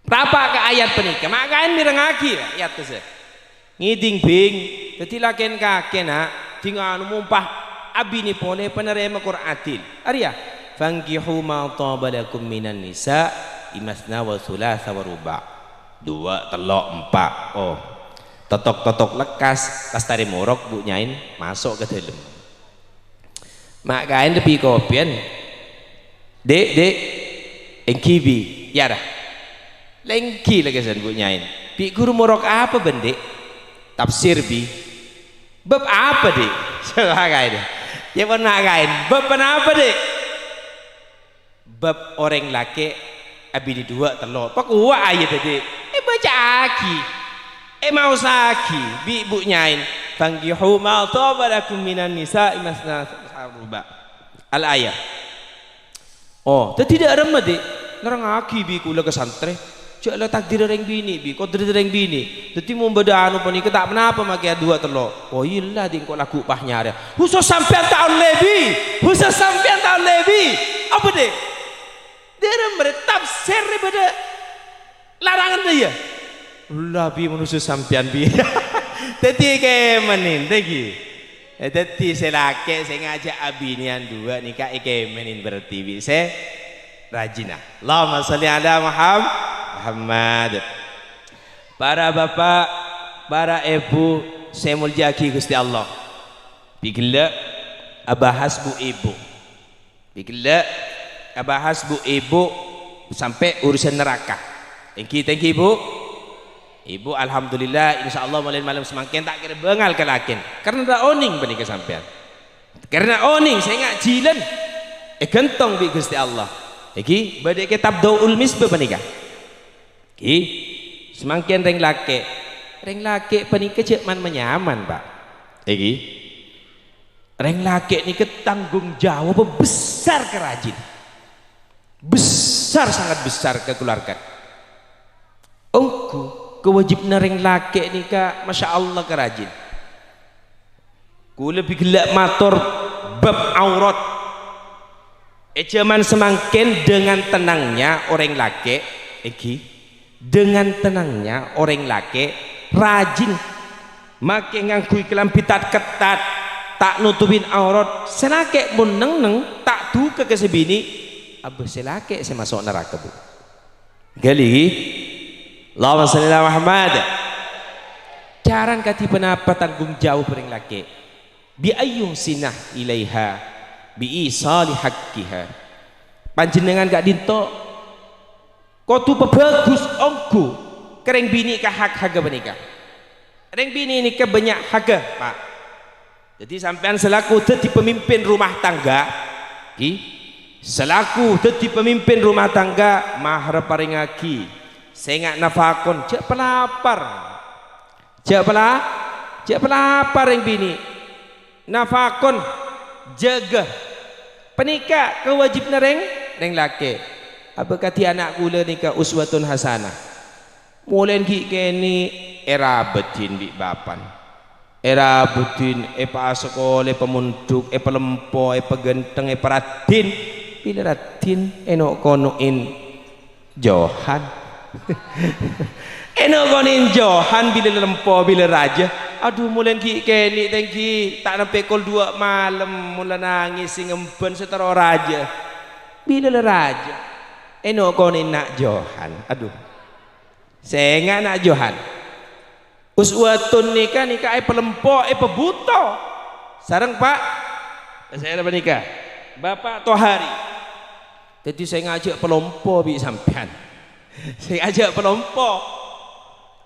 Rapa' ka ayat panèka, ma' kaèn mèrengngaghi ayat sè ngèdhing, Bhing. Dhâddhi lakèn kakè, na', dhing anu mompa abinè polè panarèma Qur'an adil. Arèya, "Fankihu ma thaba lakum minan nisa'i matsna wa tsulatsa wa ruba'." Duwâ', tello', empa'. Oh. Totok-totok lekkas, lastarè morok, Bu' Nyaè maso' ka dâlem. Ma' kaèn lebbi kopèyan. "Dhi', Dhi', èngghi, Bi', yâ ra." "La èngghi la kèsan, Bu' Nyaè. Bi' ghuru morok apa bân, Dhi'?" "Tafsir, Bi'." "Bab apa, Dhi'?" Coba kaèn. Yâ, pon ma' kaèn. "Bab ponapa, Dhi'?" Bab orèng lakè' abinè duwâ' tello'. Pakowa' ayaddhâ, Dhi'. Èbâca'aghi. Èmaosaghi bi' Bu' Nyaè. "Fankihu ma thaba lakum minan nisa'i matsna wa ruba'." Al-ayah. Oh, dhâddhi dâ' remma, Dhi'. Nerrangngaghi bi' kaulâ ka santrè. Jhâ' la takdirra rèng binè', Bi', kodratda rèng binè'. Dhâddhi mon bâdâ anu panèka ta' ponapa makè aduwâ' tello'. Oh, iyâ la, Dhi', engko' lagghu' pas nyarè. Husus sampèyan ta' ollè, Bi'. Husus sampèyan ta' ollè, Bi'. Apa, Dhi'? Dâ' remma rè tafsir rè bâdâ larangan, iyâ? La, Bi', mon husus sampèyan, Bi'. Dhâddhi kèmèn, èngghi. Eh, dhâddhi sè lakè' sè ngajhâk abinèyan duwâ' nèka èkèmèn berarti bi' sè rajina. Allahumma sholli ala Muham-, Muhammad. Para bapa', para èbhu sè èmoljâ'aghi Ghustè Allah. Bi' ghellâ' abahas bu-, ibu. Bi' ghellâ' abahas bu-, ibu sampè' urusan naraka. Èngghi, ta' èngghi, Bu? Ibu, alhamdulillah, insyaallah molaè malem samangkèn ta' kèra bângal ka lakèn. Karna ta' onèng panèka sampèyan. Karna onèng sènga' jhilân èghântong bi' Ghustè Allah. Èngghi, bâdâ è kètab Dau'ul Misbah panèka. Èngghi, Samangkèn rèng lakè'. Rèng lakè' panèka jhâ' man-manyaman, Pak. Èngghi. Rèng lakè' nèka tanggung jawabhâ besar ka rajin. Besar, sangat besar ka keluarga. Ongghu, kawâjibhânna rèng lakè' nèka, masya Allah, ka rajin. Kaulâ bi' ghellâ' mator bab aurat. È jhâman samangkèn dengan tenangnya orèng lakè', èngghi, dengan tenangnya orèng lakè' rajin makè ngangghuy kalambhi tat-kettat, ta' notobhi aurat. Sè lakè' mon neng-enneng ta' duka ka sè binè', abâ sè lakè' sè maso' naraka, Bu. Ghâli, ghi? Allahumma shalli ala Muhammad. Carana kadhi ponapa tanggung jawab orèng lakè'? Bi ayyuhsina ilaiha bi isali haqqiha. Panjhennengngan ka'dinto kodhu pabhâghus ongghu ka rèng binè' ka hak-hakka panèka. Rèng binè' nèka bânnya' hakka, Pak. Dhâddhi sampèyan selaku dhâddhi pemimpin rumah tangga, ghi, selaku dhâddhi pemimpin rumah tangga, mahar parèngaghi, sènga' nafakon, jhâ' palapar. Jhâ' pala-, jhâ' palapar rèng binè'. Nafakon, jâgâ. Panèka kawâjibhânna rèng, rèng lakè'. Abâ kadhi ana' kaulâ nèka uswatun hasanah. Molèn ghi' kènè' èrabâdhin bi' bapana. Èrabâdhin, èpasakola, èpamondhuk, èpalempo, èpaghântheng, èparaddhin. Bilâ raddhin, èno'-kono'è Johan. Èno'-kono'è Johan bilâ lempo, bilâ rajâ. Adhu, molèn ghi' kènè' tèngghi, ta' nampè kol duwâ' malem, mon la nangès sè ngembhân sè terro rajâ. Bilâ la rajâ. Èno'-kono'è na' Johan. Adhu. Sènga' na' Johan. Uswatun nèka, nèka èpalempo, èpabhuto. Sareng Pa', sè panèka, Bapa' Tohari. Dhâddhi sènga' jhâ' palompo bi' sampèyan. Sènga' jhâ' palompo.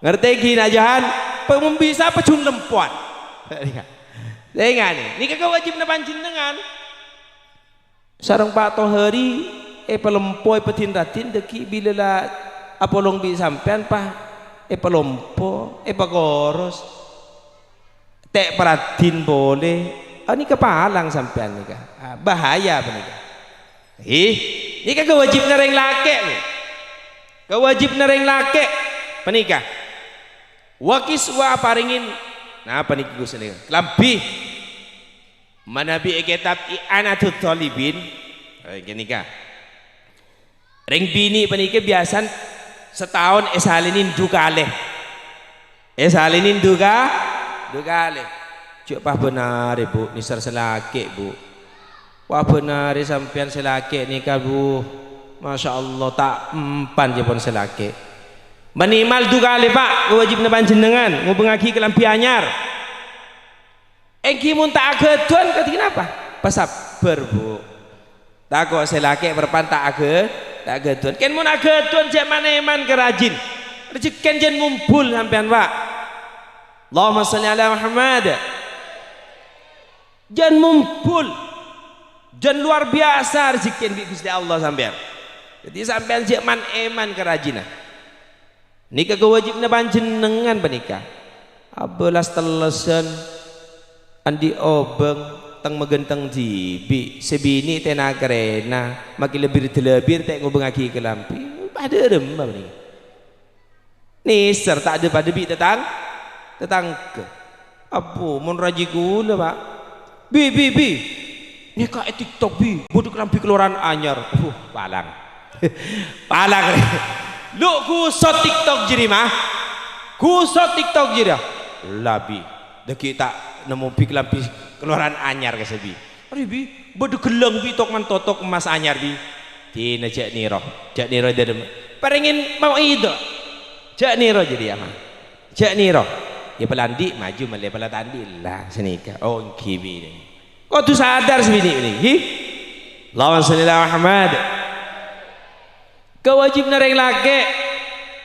Ngartè ghi, na' Johan? Pamembisa pajhung lempowan. Sènga' nè, nèka kawâjibhânna panjhennengngan. Sareng Pa' Tohari èpalempo, èpadhin-raddhin, dhâggi' bilâ la apolong bi' sampèyan, Pa', èpalompo, èpakoros, ta' èparaddhin polè. Ah, nèka palang sampèyan nèka. Ah, bahaya panèka. Ih, nèka kawâjibhânna rèng lakè', nè. Kawâjibhânna rèng lakè' panèka. Wa kiswa, aparèngè, napa nèkè, Gus, nèka? Kalambhi. Manabi è kètab I'anatut Thalibin, eh, ghânèka. Rèng binè' panèka biyasana sataon èsalènè du kalè. Èsalènè du ka-, du kalè. Jhâ' pabhânarè, Bu, nèser sè lakè', Bu. Pabhânarè sampèyan sè lakè' nèka, Bu. Masya Allah, ta' empan jhâ' pon sè lakè'. Minimal du kalè, Pa', kawâjibhânna panjhennengngan, ngobângaghi kalambhi anyar. Èngghi mon ta' aghâdhuwân, kadhi napa? Pasabbhâr, Bu. Tako' sè lakè' parèpan ta' aghâ-, ta' aghâdhuwân. Kèng mon aghâdhuwân, jhâ' man-èman ka rajin. Rejhekkèna jhân mombul sampèyan, Pa'. Allahumma shalli ala Muhammad. Jhân mombul. Jhân luar biyasa rejhekkèna bi' Ghustè Allah sampèyan. Dhâddhi sampèyan jhâ' man-èman ka rajina. Nèka kawâjibhânna panjhennengngan panèka. Abâ' las-tellèsan, andi' obâng, teng-maghânteng dhibi', sè binè' tèna-karèna, makè lebir-delabir ta' ngobângaghi kalambhi. Padâ remma panèka. Nèser ta' dâ-padâ bi' tatang-, tatangghâ. Abbhu, mon rajhi kaulâ, Pa'. Bi, Bi, Bi. Nèka è TikTok, Bi. Bâdâ kalambhi kalowaran anyar. Abbhu, palang. Palang, rè. Lu, gusot TikTok jârèya, Ma. Gusot TikTok jârèya. La, Bi. Dhâggi' ta' nemmo bi' kalambhi kalowaran anyar ka'issa', Bi. Arè, Bi, bâdâ ghellâng, Bi, tok-mantotok emmas anyar, Bi. Dina jhâ' nèro, jhâ' nèro dârem. Parèngè mau'idhah. Jhâ' nèro jârèya, Ma. Jhâ' nèro. Yâ, pala andi' maju mellè, pala ta' andi' la sanèka. Oh, èngghi, Bi. Kodhu sadar sè binè' nèka, èngghi. Allahumma shalli ala Muhammad. Kawâjibhânna rèng lakè'.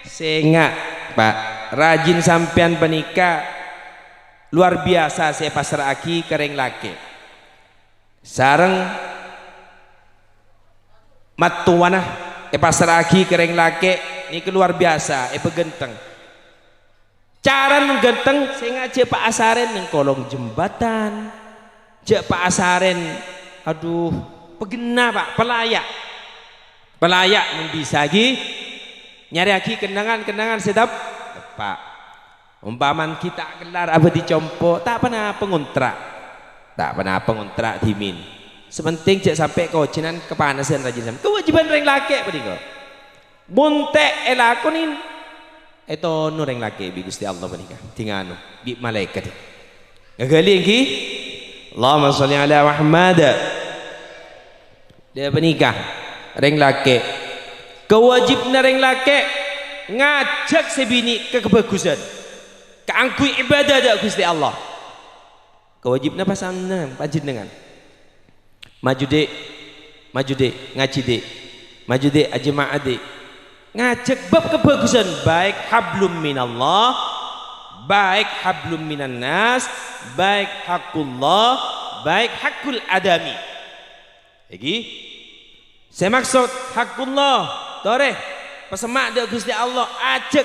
Sènga', Pa'. Rajin sampèyan panèka luar biyasa sè èpassra'aghi ka rèng lakè'. Sareng mattowana èpassra'aghi ka rèng lakè' nèka luar biyasa, èpaghânteng. Carana ghânteng sè ngajhâk paasarèn neng kolong jembatan. Jhâ' paasarèn, adhu, paghenna, Pa', palaya'. Palaya' mon bisa ghi nyarèyaghi kennangan-kennangan sè tep-, teppa'. Ompamana ghi ta' kellar abâdhi compo', ta' ponapa ngontra'. Ta' ponapa ngontra' dhimèn. Sè pentèng jhâ' sampè' kaojhânan, kapanassan rajina. Kawâjibhân rèng lakè' panèka. Mon ta' èlakonè, ètono rèng lakè' bi' Ghustè Allah panèka. Dingano, bi' malaèkat. Ngaghâli èngghi? Allahumma shalli ala Muhammad. Dâ' panèka, rèng lakè'. Kawâjibhânna rèng lakè' ngajhâk sè binè' ka kabhâghusân. Kaangghuy ibadah dâ' Ghustè Allah. Kawâjibhânna pasanèng panjhennengngan. Maju, Dhi'. Maju, Dhi'. Ngajhi, Dhi'. Maju, Dhi'. Ajema'a, Dhi'. Ngajhâk bab kabhâghusân, baik hablum minallah, baik hablum minannas, baik haqqullah, baik haqqul adami. Èngghi? Sè maksod haqqullah, torè, pasemma' dâ' Ghustè Allah, ajhâk.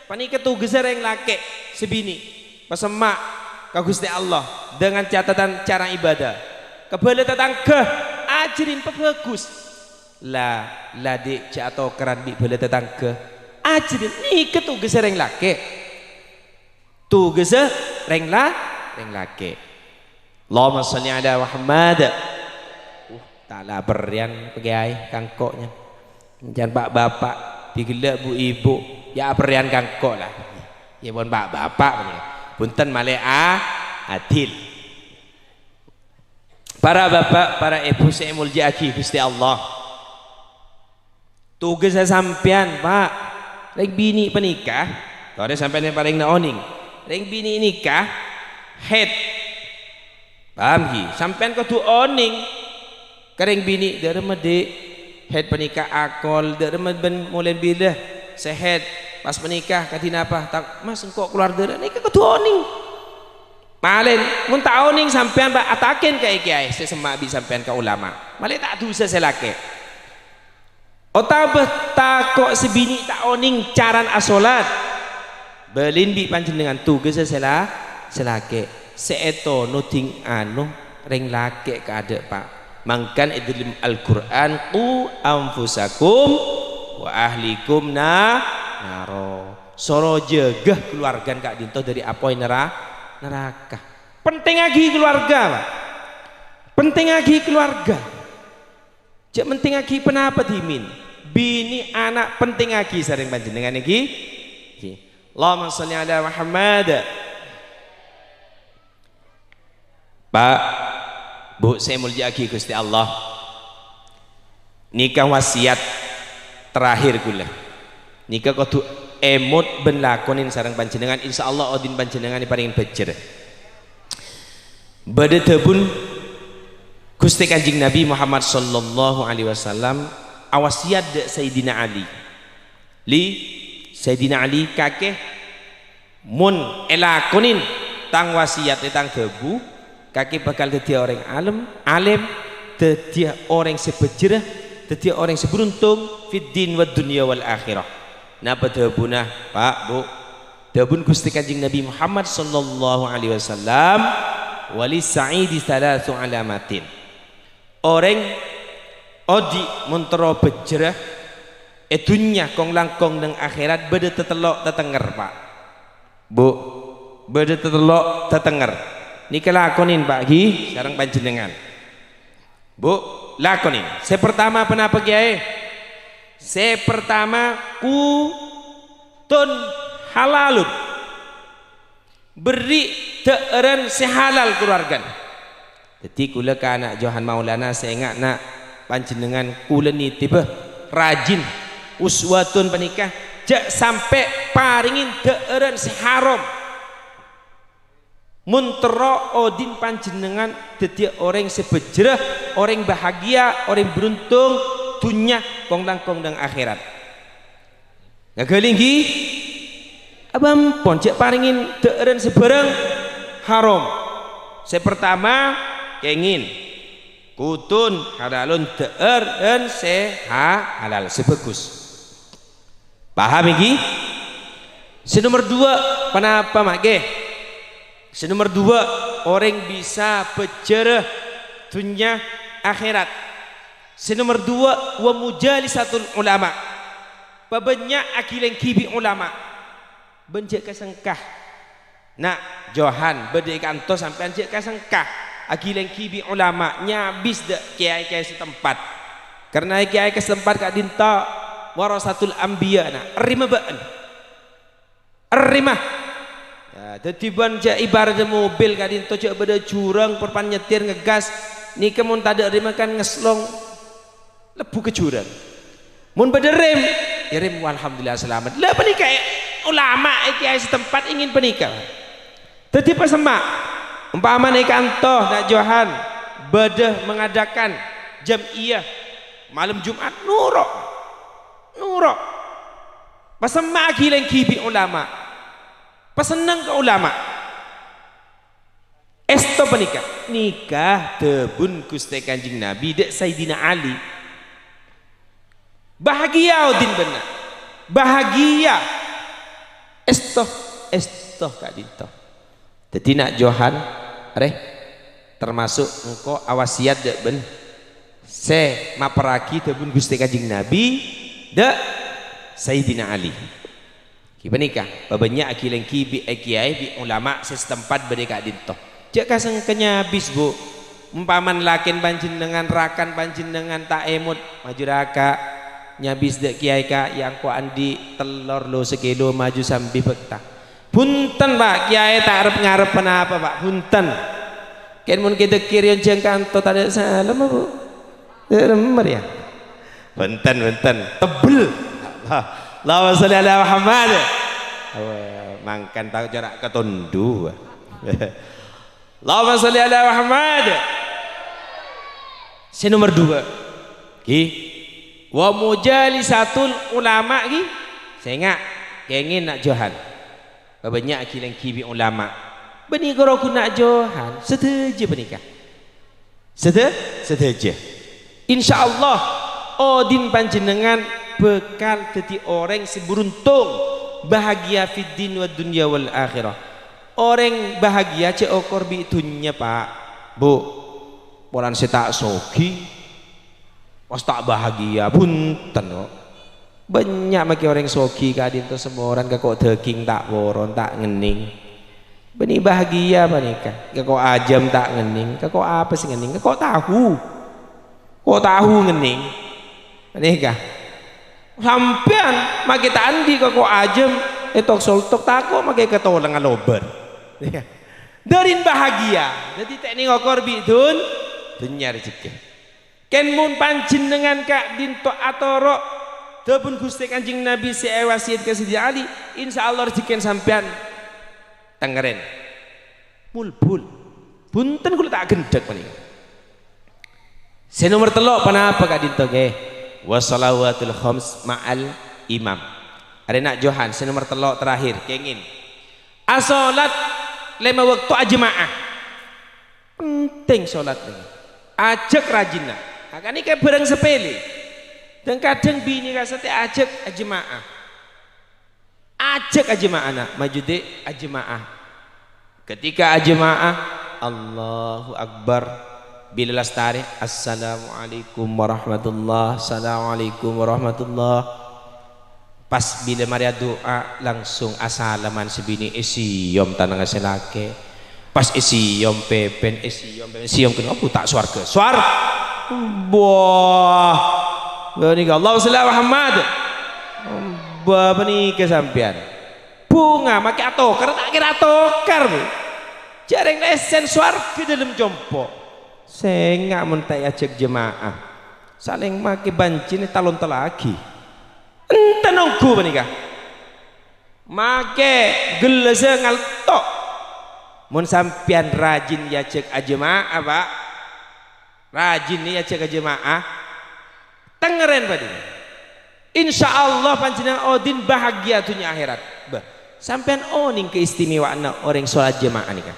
Panèka tugassa rèng lakè' sè binè'. Pasemma' ka Ghustè Allah dengan catatan cara ibadah. Ka bhâlâ tatangghâ, ajhârin pabhâghus. La, la, Dhi', jhâ' atokaran bi' bhâlâ tatangghâ. Ajhârin, nèka tugassa rèng lakè'. Tugassa rèng la-, rèng lakè'. Allahumma shalli ala Muhammad. Uh, ta' la aperrèyan, Pa' Kèyaè, ka engko' nyan. Can pa'-bapa', bi' ghellâ' bu-ibu, ya aperrèyan ka engko' la. Ya pon pa'-bapa', bhunten malè a-, adil. Para bapa', para èbhu sè èmoljâ'aghi Ghustè Allah. Tugassa sampèyan, Pa'. Rèng binè' panèka, torè sampèyan parèngana onèng. Rèng binè' nèka haid. Paham, ghi? Sampèyan kodhu onèng ka rèng binè', "Dâ' remma, Dhi', haid panèka akol, dâ' remma bân molèn bilâ sè haid, pas panèka kadhi napa, ta-, Mas, engko' kalowar dârâ," nèka kodhu onèng. Malèn, mon ta' onèng sampèyan, Pa', ata'aghin ka è-kèyaè sè semma' bi' sampèyan, ka ulama. Malè ta' dusa sè lakè'. Otabâ tako' sè binè' ta' onèng carana asolat. Bâlin bi' panjhennengngan tugassa sè la-, sè lakè'. Sè ètono ding ano rèng lakè' kaadâ', Pa'. Mangkana è dhâlem Al-Qur'an, "Qu anfusakum wa ahlikum na-, naro." Soro jâgâ kalowarghâna ka'dinto dâri apoy nera-, neraka. Pentèngngaghi kalowarghâ, Pa'. Pentèngngaghi kalowarghâ. Jhâ' mentèngngaghi ponapa dhimèn. Binè ana' pentèngngaghi sareng panjhennengngan, èngghi? Èngghi. Allahumma shalli ala Muhammad. Pa', Bu, sè èmoljâ'aghi Ghustè Allah. Nèka wasiyat terakhir kaulâ. Nèka kodhu èmot bân lakonè sareng panjhennengngan. Insyaallah, odi' panjhennengngan èparèngè bhâjjhrâ. Bâdâ dhâbuna Ghustè Kanjeng Nabi Muhammad sallallahu alaihi wasallam awasiyat dâ' Sayyidina Ali. Li, Sayyidina Ali, kakè mon èlakonè tang wasiyat, tang dhâbu, kakè bhâkal dhâddhiyâ orèng alem, alèm, dhâddhiyâ orèng sè bhâjjhrâ, dhâddhiyâ orèng sè beruntung fid din wad dunya wal akhirah. Napa dhâbuna, Pa', Bu? Dhâbuna Ghustè Kanjeng Nabi Muhammad sallallahu alaihi wasallam, "Walis sa'idi tsalatsu alamatin." Orèng odi' mon terro bhâjjhrâ è dhunnya kong-langkong neng akhèrat bâdâ tatello' tatengnger, Pa'. Bu, bâdâ tatello' tatengnger. Nèka lakonè, Pa', ghi, sareng panjhennengngan. Bu, lakonè. Sè partama ponapa, Kèyaè? Sè partama, qutun halalun. Berri' dhâ'ârân sè halal kalowarghâna. Dhâddhi, kaulâ ka ana' Johan Maulana sè enga', Na', panjhennengngan kaulâ nitèbhâ rajin uswatun panèka, jhâ' sampè' parèngè dhâ'ârân sè haram. Mon terro odi' panjhennengngan dhâddhiyâ orèng sè bhâjjhrâ, orèng bahagia, orèng beruntung, dhunnya kong-langkong neng akhèrat. Ngaghâli, ghi? Abâ' ampon, jhâ' parèngè dhâ'ârân sè bhârâng haram. Sè partama, kèngèng. Qutun halalun, dhâ'ârân sè ha-, halal, sè bhâghus. Paham, ghi? Sè nomer duwâ', ponapa, Ma', ghi? Sè nomer duwâ', orèng bisa bhâjârâ dhunnya akhèrat. Sè nomer duwâ', wa mujalisatul ulama. Pabânnya' aghilèngghi bi' ulama. Bân jhâ' kasengka. Na', Johan, bâdâ è kanto sampèyan jhâ' kasengka. Aghilèngghi bi' ulama, nyabis dâ' kèyaè-kèyaè setempat. Karna kèyaè setempat ka'dinto warasatul anbiya, na', èrèma bâ'na. Èrèma. Ya, dhâddhi bân jhâ' ibarat mobil ka'dinto jhâ' bâdâ jurang, perpan nyetir ngegas. Nèka mon tadâ' rèma kan ngeslong. Lebbu ka jurang. Mon bâdâ rèm, ya rèm, alhamdulillah salamet. La panèka, eh, ulama, eh, kèyaè setempat ingin panèka. Dhâddhi pasemma', ompamana è kanto, na' Johan, bâdâ mengadakan jam'iyah malem Jumat, noro'. Noro'. Pasemma' aghilèngghi bi' ulama. Pasenneng ka ulama. Èsto panèka, nèka dhâbuna Ghustè Kanjeng Nabi dâ' Sayyidina Ali. Bahagia odi' bâ'na. Bahagia. Èsto, èsto ka'dinto. Dhâddhi na' Johan, rè, termasuk engko' awasiyat dâ' bân sè maparraghi dhâbuna Ghustè Kanjeng Nabi dâ' Sayyidina Ali. Ghi panèka, pabânnya' aghilèngghi bi' kèyaè, bi' ulama sè setempat bâdâ è ka'dinto. Jhâ' kasengka nyabis, Bu. Ompamana lakèn panjhennengngan, rakan panjhennengngan ta' èmot, maju raka'. Nyabis dâ' kèyaè, Ka', ya engko' andi' tellor lo sakilo maju sambi bâkta. Bhunten, Pa', kèyaè ta' arep ngarep ponapa, Pa'. Bhunten. Kèng mon kè-, dâkkèr yon jhâng kanto tadâ' salamma, Bu. Dâ' remmer, ya. Bhunten, bhunten. Tebbel. Allahumma sholli ala Muhammad. Wah, mangkèn tao cara katondu. Allahumma sholli ala Muhammad. Sè nomer duwâ'. Ghi. Wa mujalisatul ulama, ghi. Sènga', kèngèng na' Johan. Pabânnya' aghilèngghi bi' ulama. Bânnè koro ghun na' Johan, sadhâjâ panèka. Sadhâ-, sadhâjâ. Insyaallah, odi' panjhennengngan bhâkal dhâddhi orèng sè bhuruntung, bahagia fid din wad dunya wal akhirah. Orèng bahagia jhâ' okor bi' dhunnya, Pa', Bu. Polana sè ta' soghi, pas ta' bahagia, bhunten, kok. Bânnya' makè orèng soghi ka'dinto samoran ka ko' dhâghing ta' poron, ta' ngennèng. Bânnè bahagia panèka. Ka ko' ajâm ta' ngennèng, ka ko' apa sè ngennèng? Ka ko' tahu. Ko' tahu ngennèng. Panèka. Sampèyan makè ta' andi' ka ko' ajâm, ètok-soltok tako' makè ka tolang alobâr. Dârin bahagia. Dhâddhi ta' nèng okor bi' dhun-, dhunnya rejhekkè. Kèng mon panjhennengngan ka'dinto atoro' dhâbuna Ghustè Kanjeng Nabi sè èwasiyat ka Sayyidina Ali, insyaallah rejhekkèna sampèyan tengngèrèn. Bulbul. Bhunten kaulâ ta' ghendhek panèka. Sè nomer tello' ponapa ka'dinto, ghi? Wa shalawatul khams ma'al imam. Arèya na' Johan, sè nomer tello' terakhir, kèngèng. Asolat lèma bâkto ajâma'ah. Penting solat nèka. Ajhâk rajina. Nah, ka'nèka bhârâng sapèlè. Dhâng-kadhâng binè ka'dinto ajhâk ajâma'ah. Ajhâk ajâma'ah, na', maju dhi' ajâma'ah. Ketika ajâma'ah, Allahu Akbar. Bilâ lastarè, "Assalamualaikum warahmatullah, assalamualaikum warahmatullah." Pas bilâ marè adu'a, langsung asalaman sè binè', èsèyom tanangnga sè lakè'. Pas èsèyom pèpèn, èsèyom pèpèn, èsèyom kènè', "Oh, ta' sowarghâ." Sowar-, wah. Ghânèka, Allahumma shalli ala Muhammad. Bâ, panèka sampèyan. Bhunga, makè atokar, ta' kèra atokar, Bu. Jhâ' rèng lèsèn sowarghâ dâlem compo'. Sènga' mon ta' èajhâk jema'ah. Salèng makè bânjina ètalon-tallaghi. Enten ongghu panèka. Makè gellâssa ngalto'. Mon sampèyan rajin èajhâk ajema'ah, Pa'. Rajin èajhâk ajema'ah. Tengngèrèn, Pa'. Insyaallah panjhennengngan odi' bahagia dhunnya akhèrat. Bâh, sampèyan onèng kaistimewaanna orèng solat jema'ah nèka.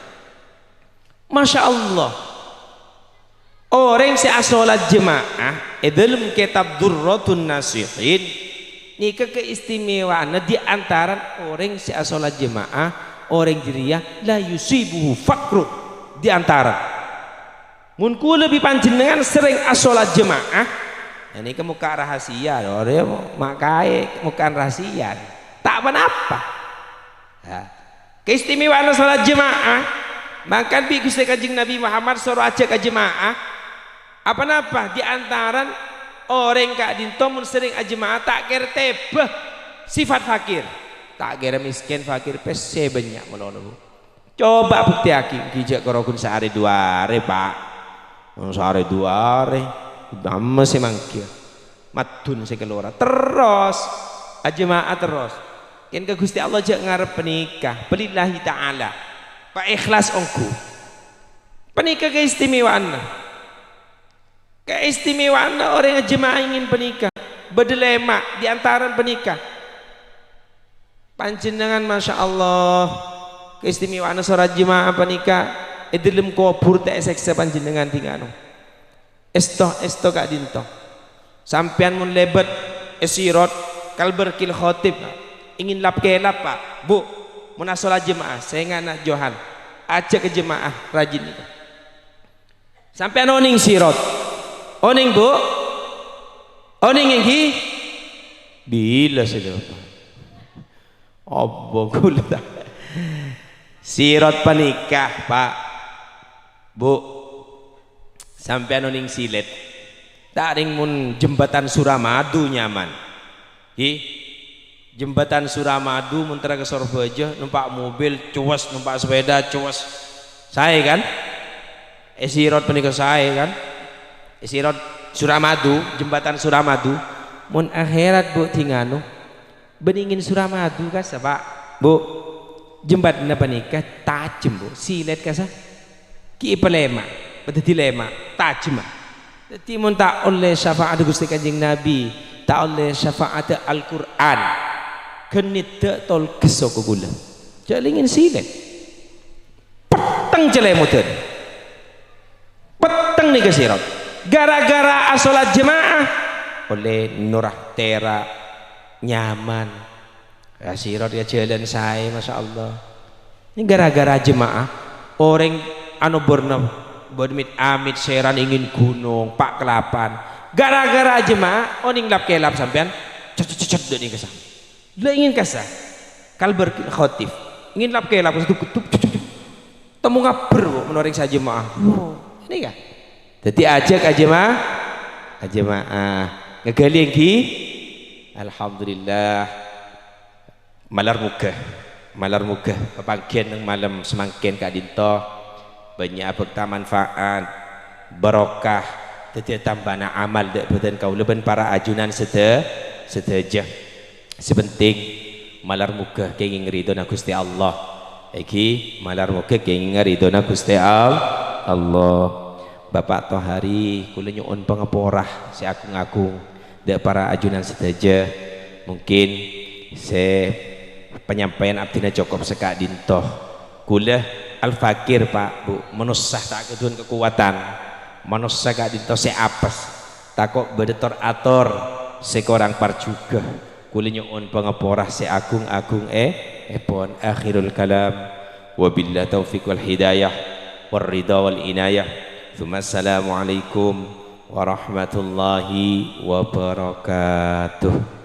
Masya Allah. Orèng sè asolat jema'ah, è dâlem kètab Durratun Nasihin, Nèka kaistimewaanna di antarana orèng sè asolat jema'ah, orèng jârèya la yusibuhu faqru di antara. Mon kaulâ bi' panjhennengngan serrèng asolat jema'ah, ya nèka mokka' rahasia, lho, rè, ma' kaè mokka' rahasia. Ta' ponapa. Ya. Kaistimewaanna solat jema'ah, mangkana bi' Ghustè Kanjeng Nabi Muhammad soro ajhâk ka jema'ah. Aponapa? Di antarana orèng ka'dinto mon serrèng ajema'ah ta' kèra tèbâ sifat fakir. Ta' kèra mèskèn, fakir, pèssè bânnya' malolo, Bu. Coba buktèyaghi, ghi' jhâ' karo ghun saarè duwâ arè, Pa'. Mon saarè duwâ arè, dâmma sè mangghi. Maddun sè kalowar. Terros, ajema'ah terros. Kèng ka Ghustè Allah jhâ' ngarep panèka, balillahi ta'ala. Pa' ikhlas ongghu. Panèka kaistimewaanna. Kaistimewaanna orèng ajema'ah èngèn panèka. Bâdâ lèma', di antarana panèka. Panjhennengngan, masya Allah, kaistimewaanna solat jema'ah panèka, è dâlem kobhur ta' èsèksa panjhennengngan, dhing-nganu. Èsto, èsto ka'dinto. Sampèyan mon lèbât è Sirot, kal barqil khatif, èngèn lap-kèlap, Pa'. Bu, mon asolat jema'ah, sènga'na Johan, ajhâk ka jema'ah rajin nèka. Sampèyan onèng Sirot? Onèng, Bu? Onèng ènggi? Bilâ sè dâpa'? Obbo kaulâ ta-, Sirot panèka, Pa'. Bu, sampèyan onèng Silet? Ta' rèng mon Jembatan Suramadu nyaman. Ghi, Jembatan Suramadu mon terro ka Sorbhâjâ, nompa' mobil, cowes, nompa' sepeda, cowes. Saè, kan? È Sirot panèka saè, kan? È Sirot Suramadu, Jembatan Suramadu. Mon akhèrat, Bu, dhing-nganu, bânnè èngèn Suramadu kassa, Pa'. Bu, jembatanna panèka tajhem, Bu. Silet kassa. Ghi' èpalèma', padâddhi lèma', tajhemma. Dhâddhi, mon ta' ollè syafa'at Ghustè Kanjeng Nabi, ta' ollè syafa'at Al-Qur'an, ghânnèdhâ tolghâs soko kaulâ. Jhâ' lèngèn Silet. Petteng calèmodhân. Petteng nèka Sirot. Gara-gara asolat jema'ah, ollè nora tèra' nyaman. Ya, Sirot ya jhâlân saè, masya Allah. Nè gara-gara jema'ah, orèng ano bârna bâdâ mit-amit sèran èngèn ghunong, pa' kalapan. Gara-gara jema'ah, onèng lap-kèlap sampèyan, cet-, cet-, cet-, dâ' nèka sa. La èngèn kassa, kal barqil khatif. Èngèn lap-kèlap, kedup-kedup, cet-, cet-, cet-. Temmo ngabbher, Bu, mon orèng sajema'ah. Nèka. Dhâddhi ajhâk ajema'ah, ajema'ah. Ngaghâli ènggi? Alhamdulillah. Malar moghâ, malar moghâ papangghiyân neng malem samangkèn ka'dinto bânnya' abhâkta manfaat, barokah, dhâddhiyâ tambâna amal dâ' bhâdhân kaulâ bân para ajunan sadhâ-, sadhâjâ. Sè penting, malar moghâ kèngèng ridhona Ghustè Allah. Ènggi, malar moghâ kèngèng ridhona Ghustè Al-, Allah. Bapa' Tohari, kaulâ nyo'on pangapora sè agung-agung dâ' para ajunan sadhâjâ. Mungkin sè panyampaian abdhina cokop saka'dinto. Kaulâ al-fakir, Pa', Bu, manossa ta' kaduwân kakowadhân. Manossa ka'dinto sè apes. Tako' bâdâ tor-ator sè korang parjhughâ. Kaulâ nyo'on pangapora sè agung-agung è, èpon. Akhirul kalam. Wabillahi taufiq wal hidayah, war ridha wal inayah. Tsumma assalamualaikum warahmatullahi wabarakatuh.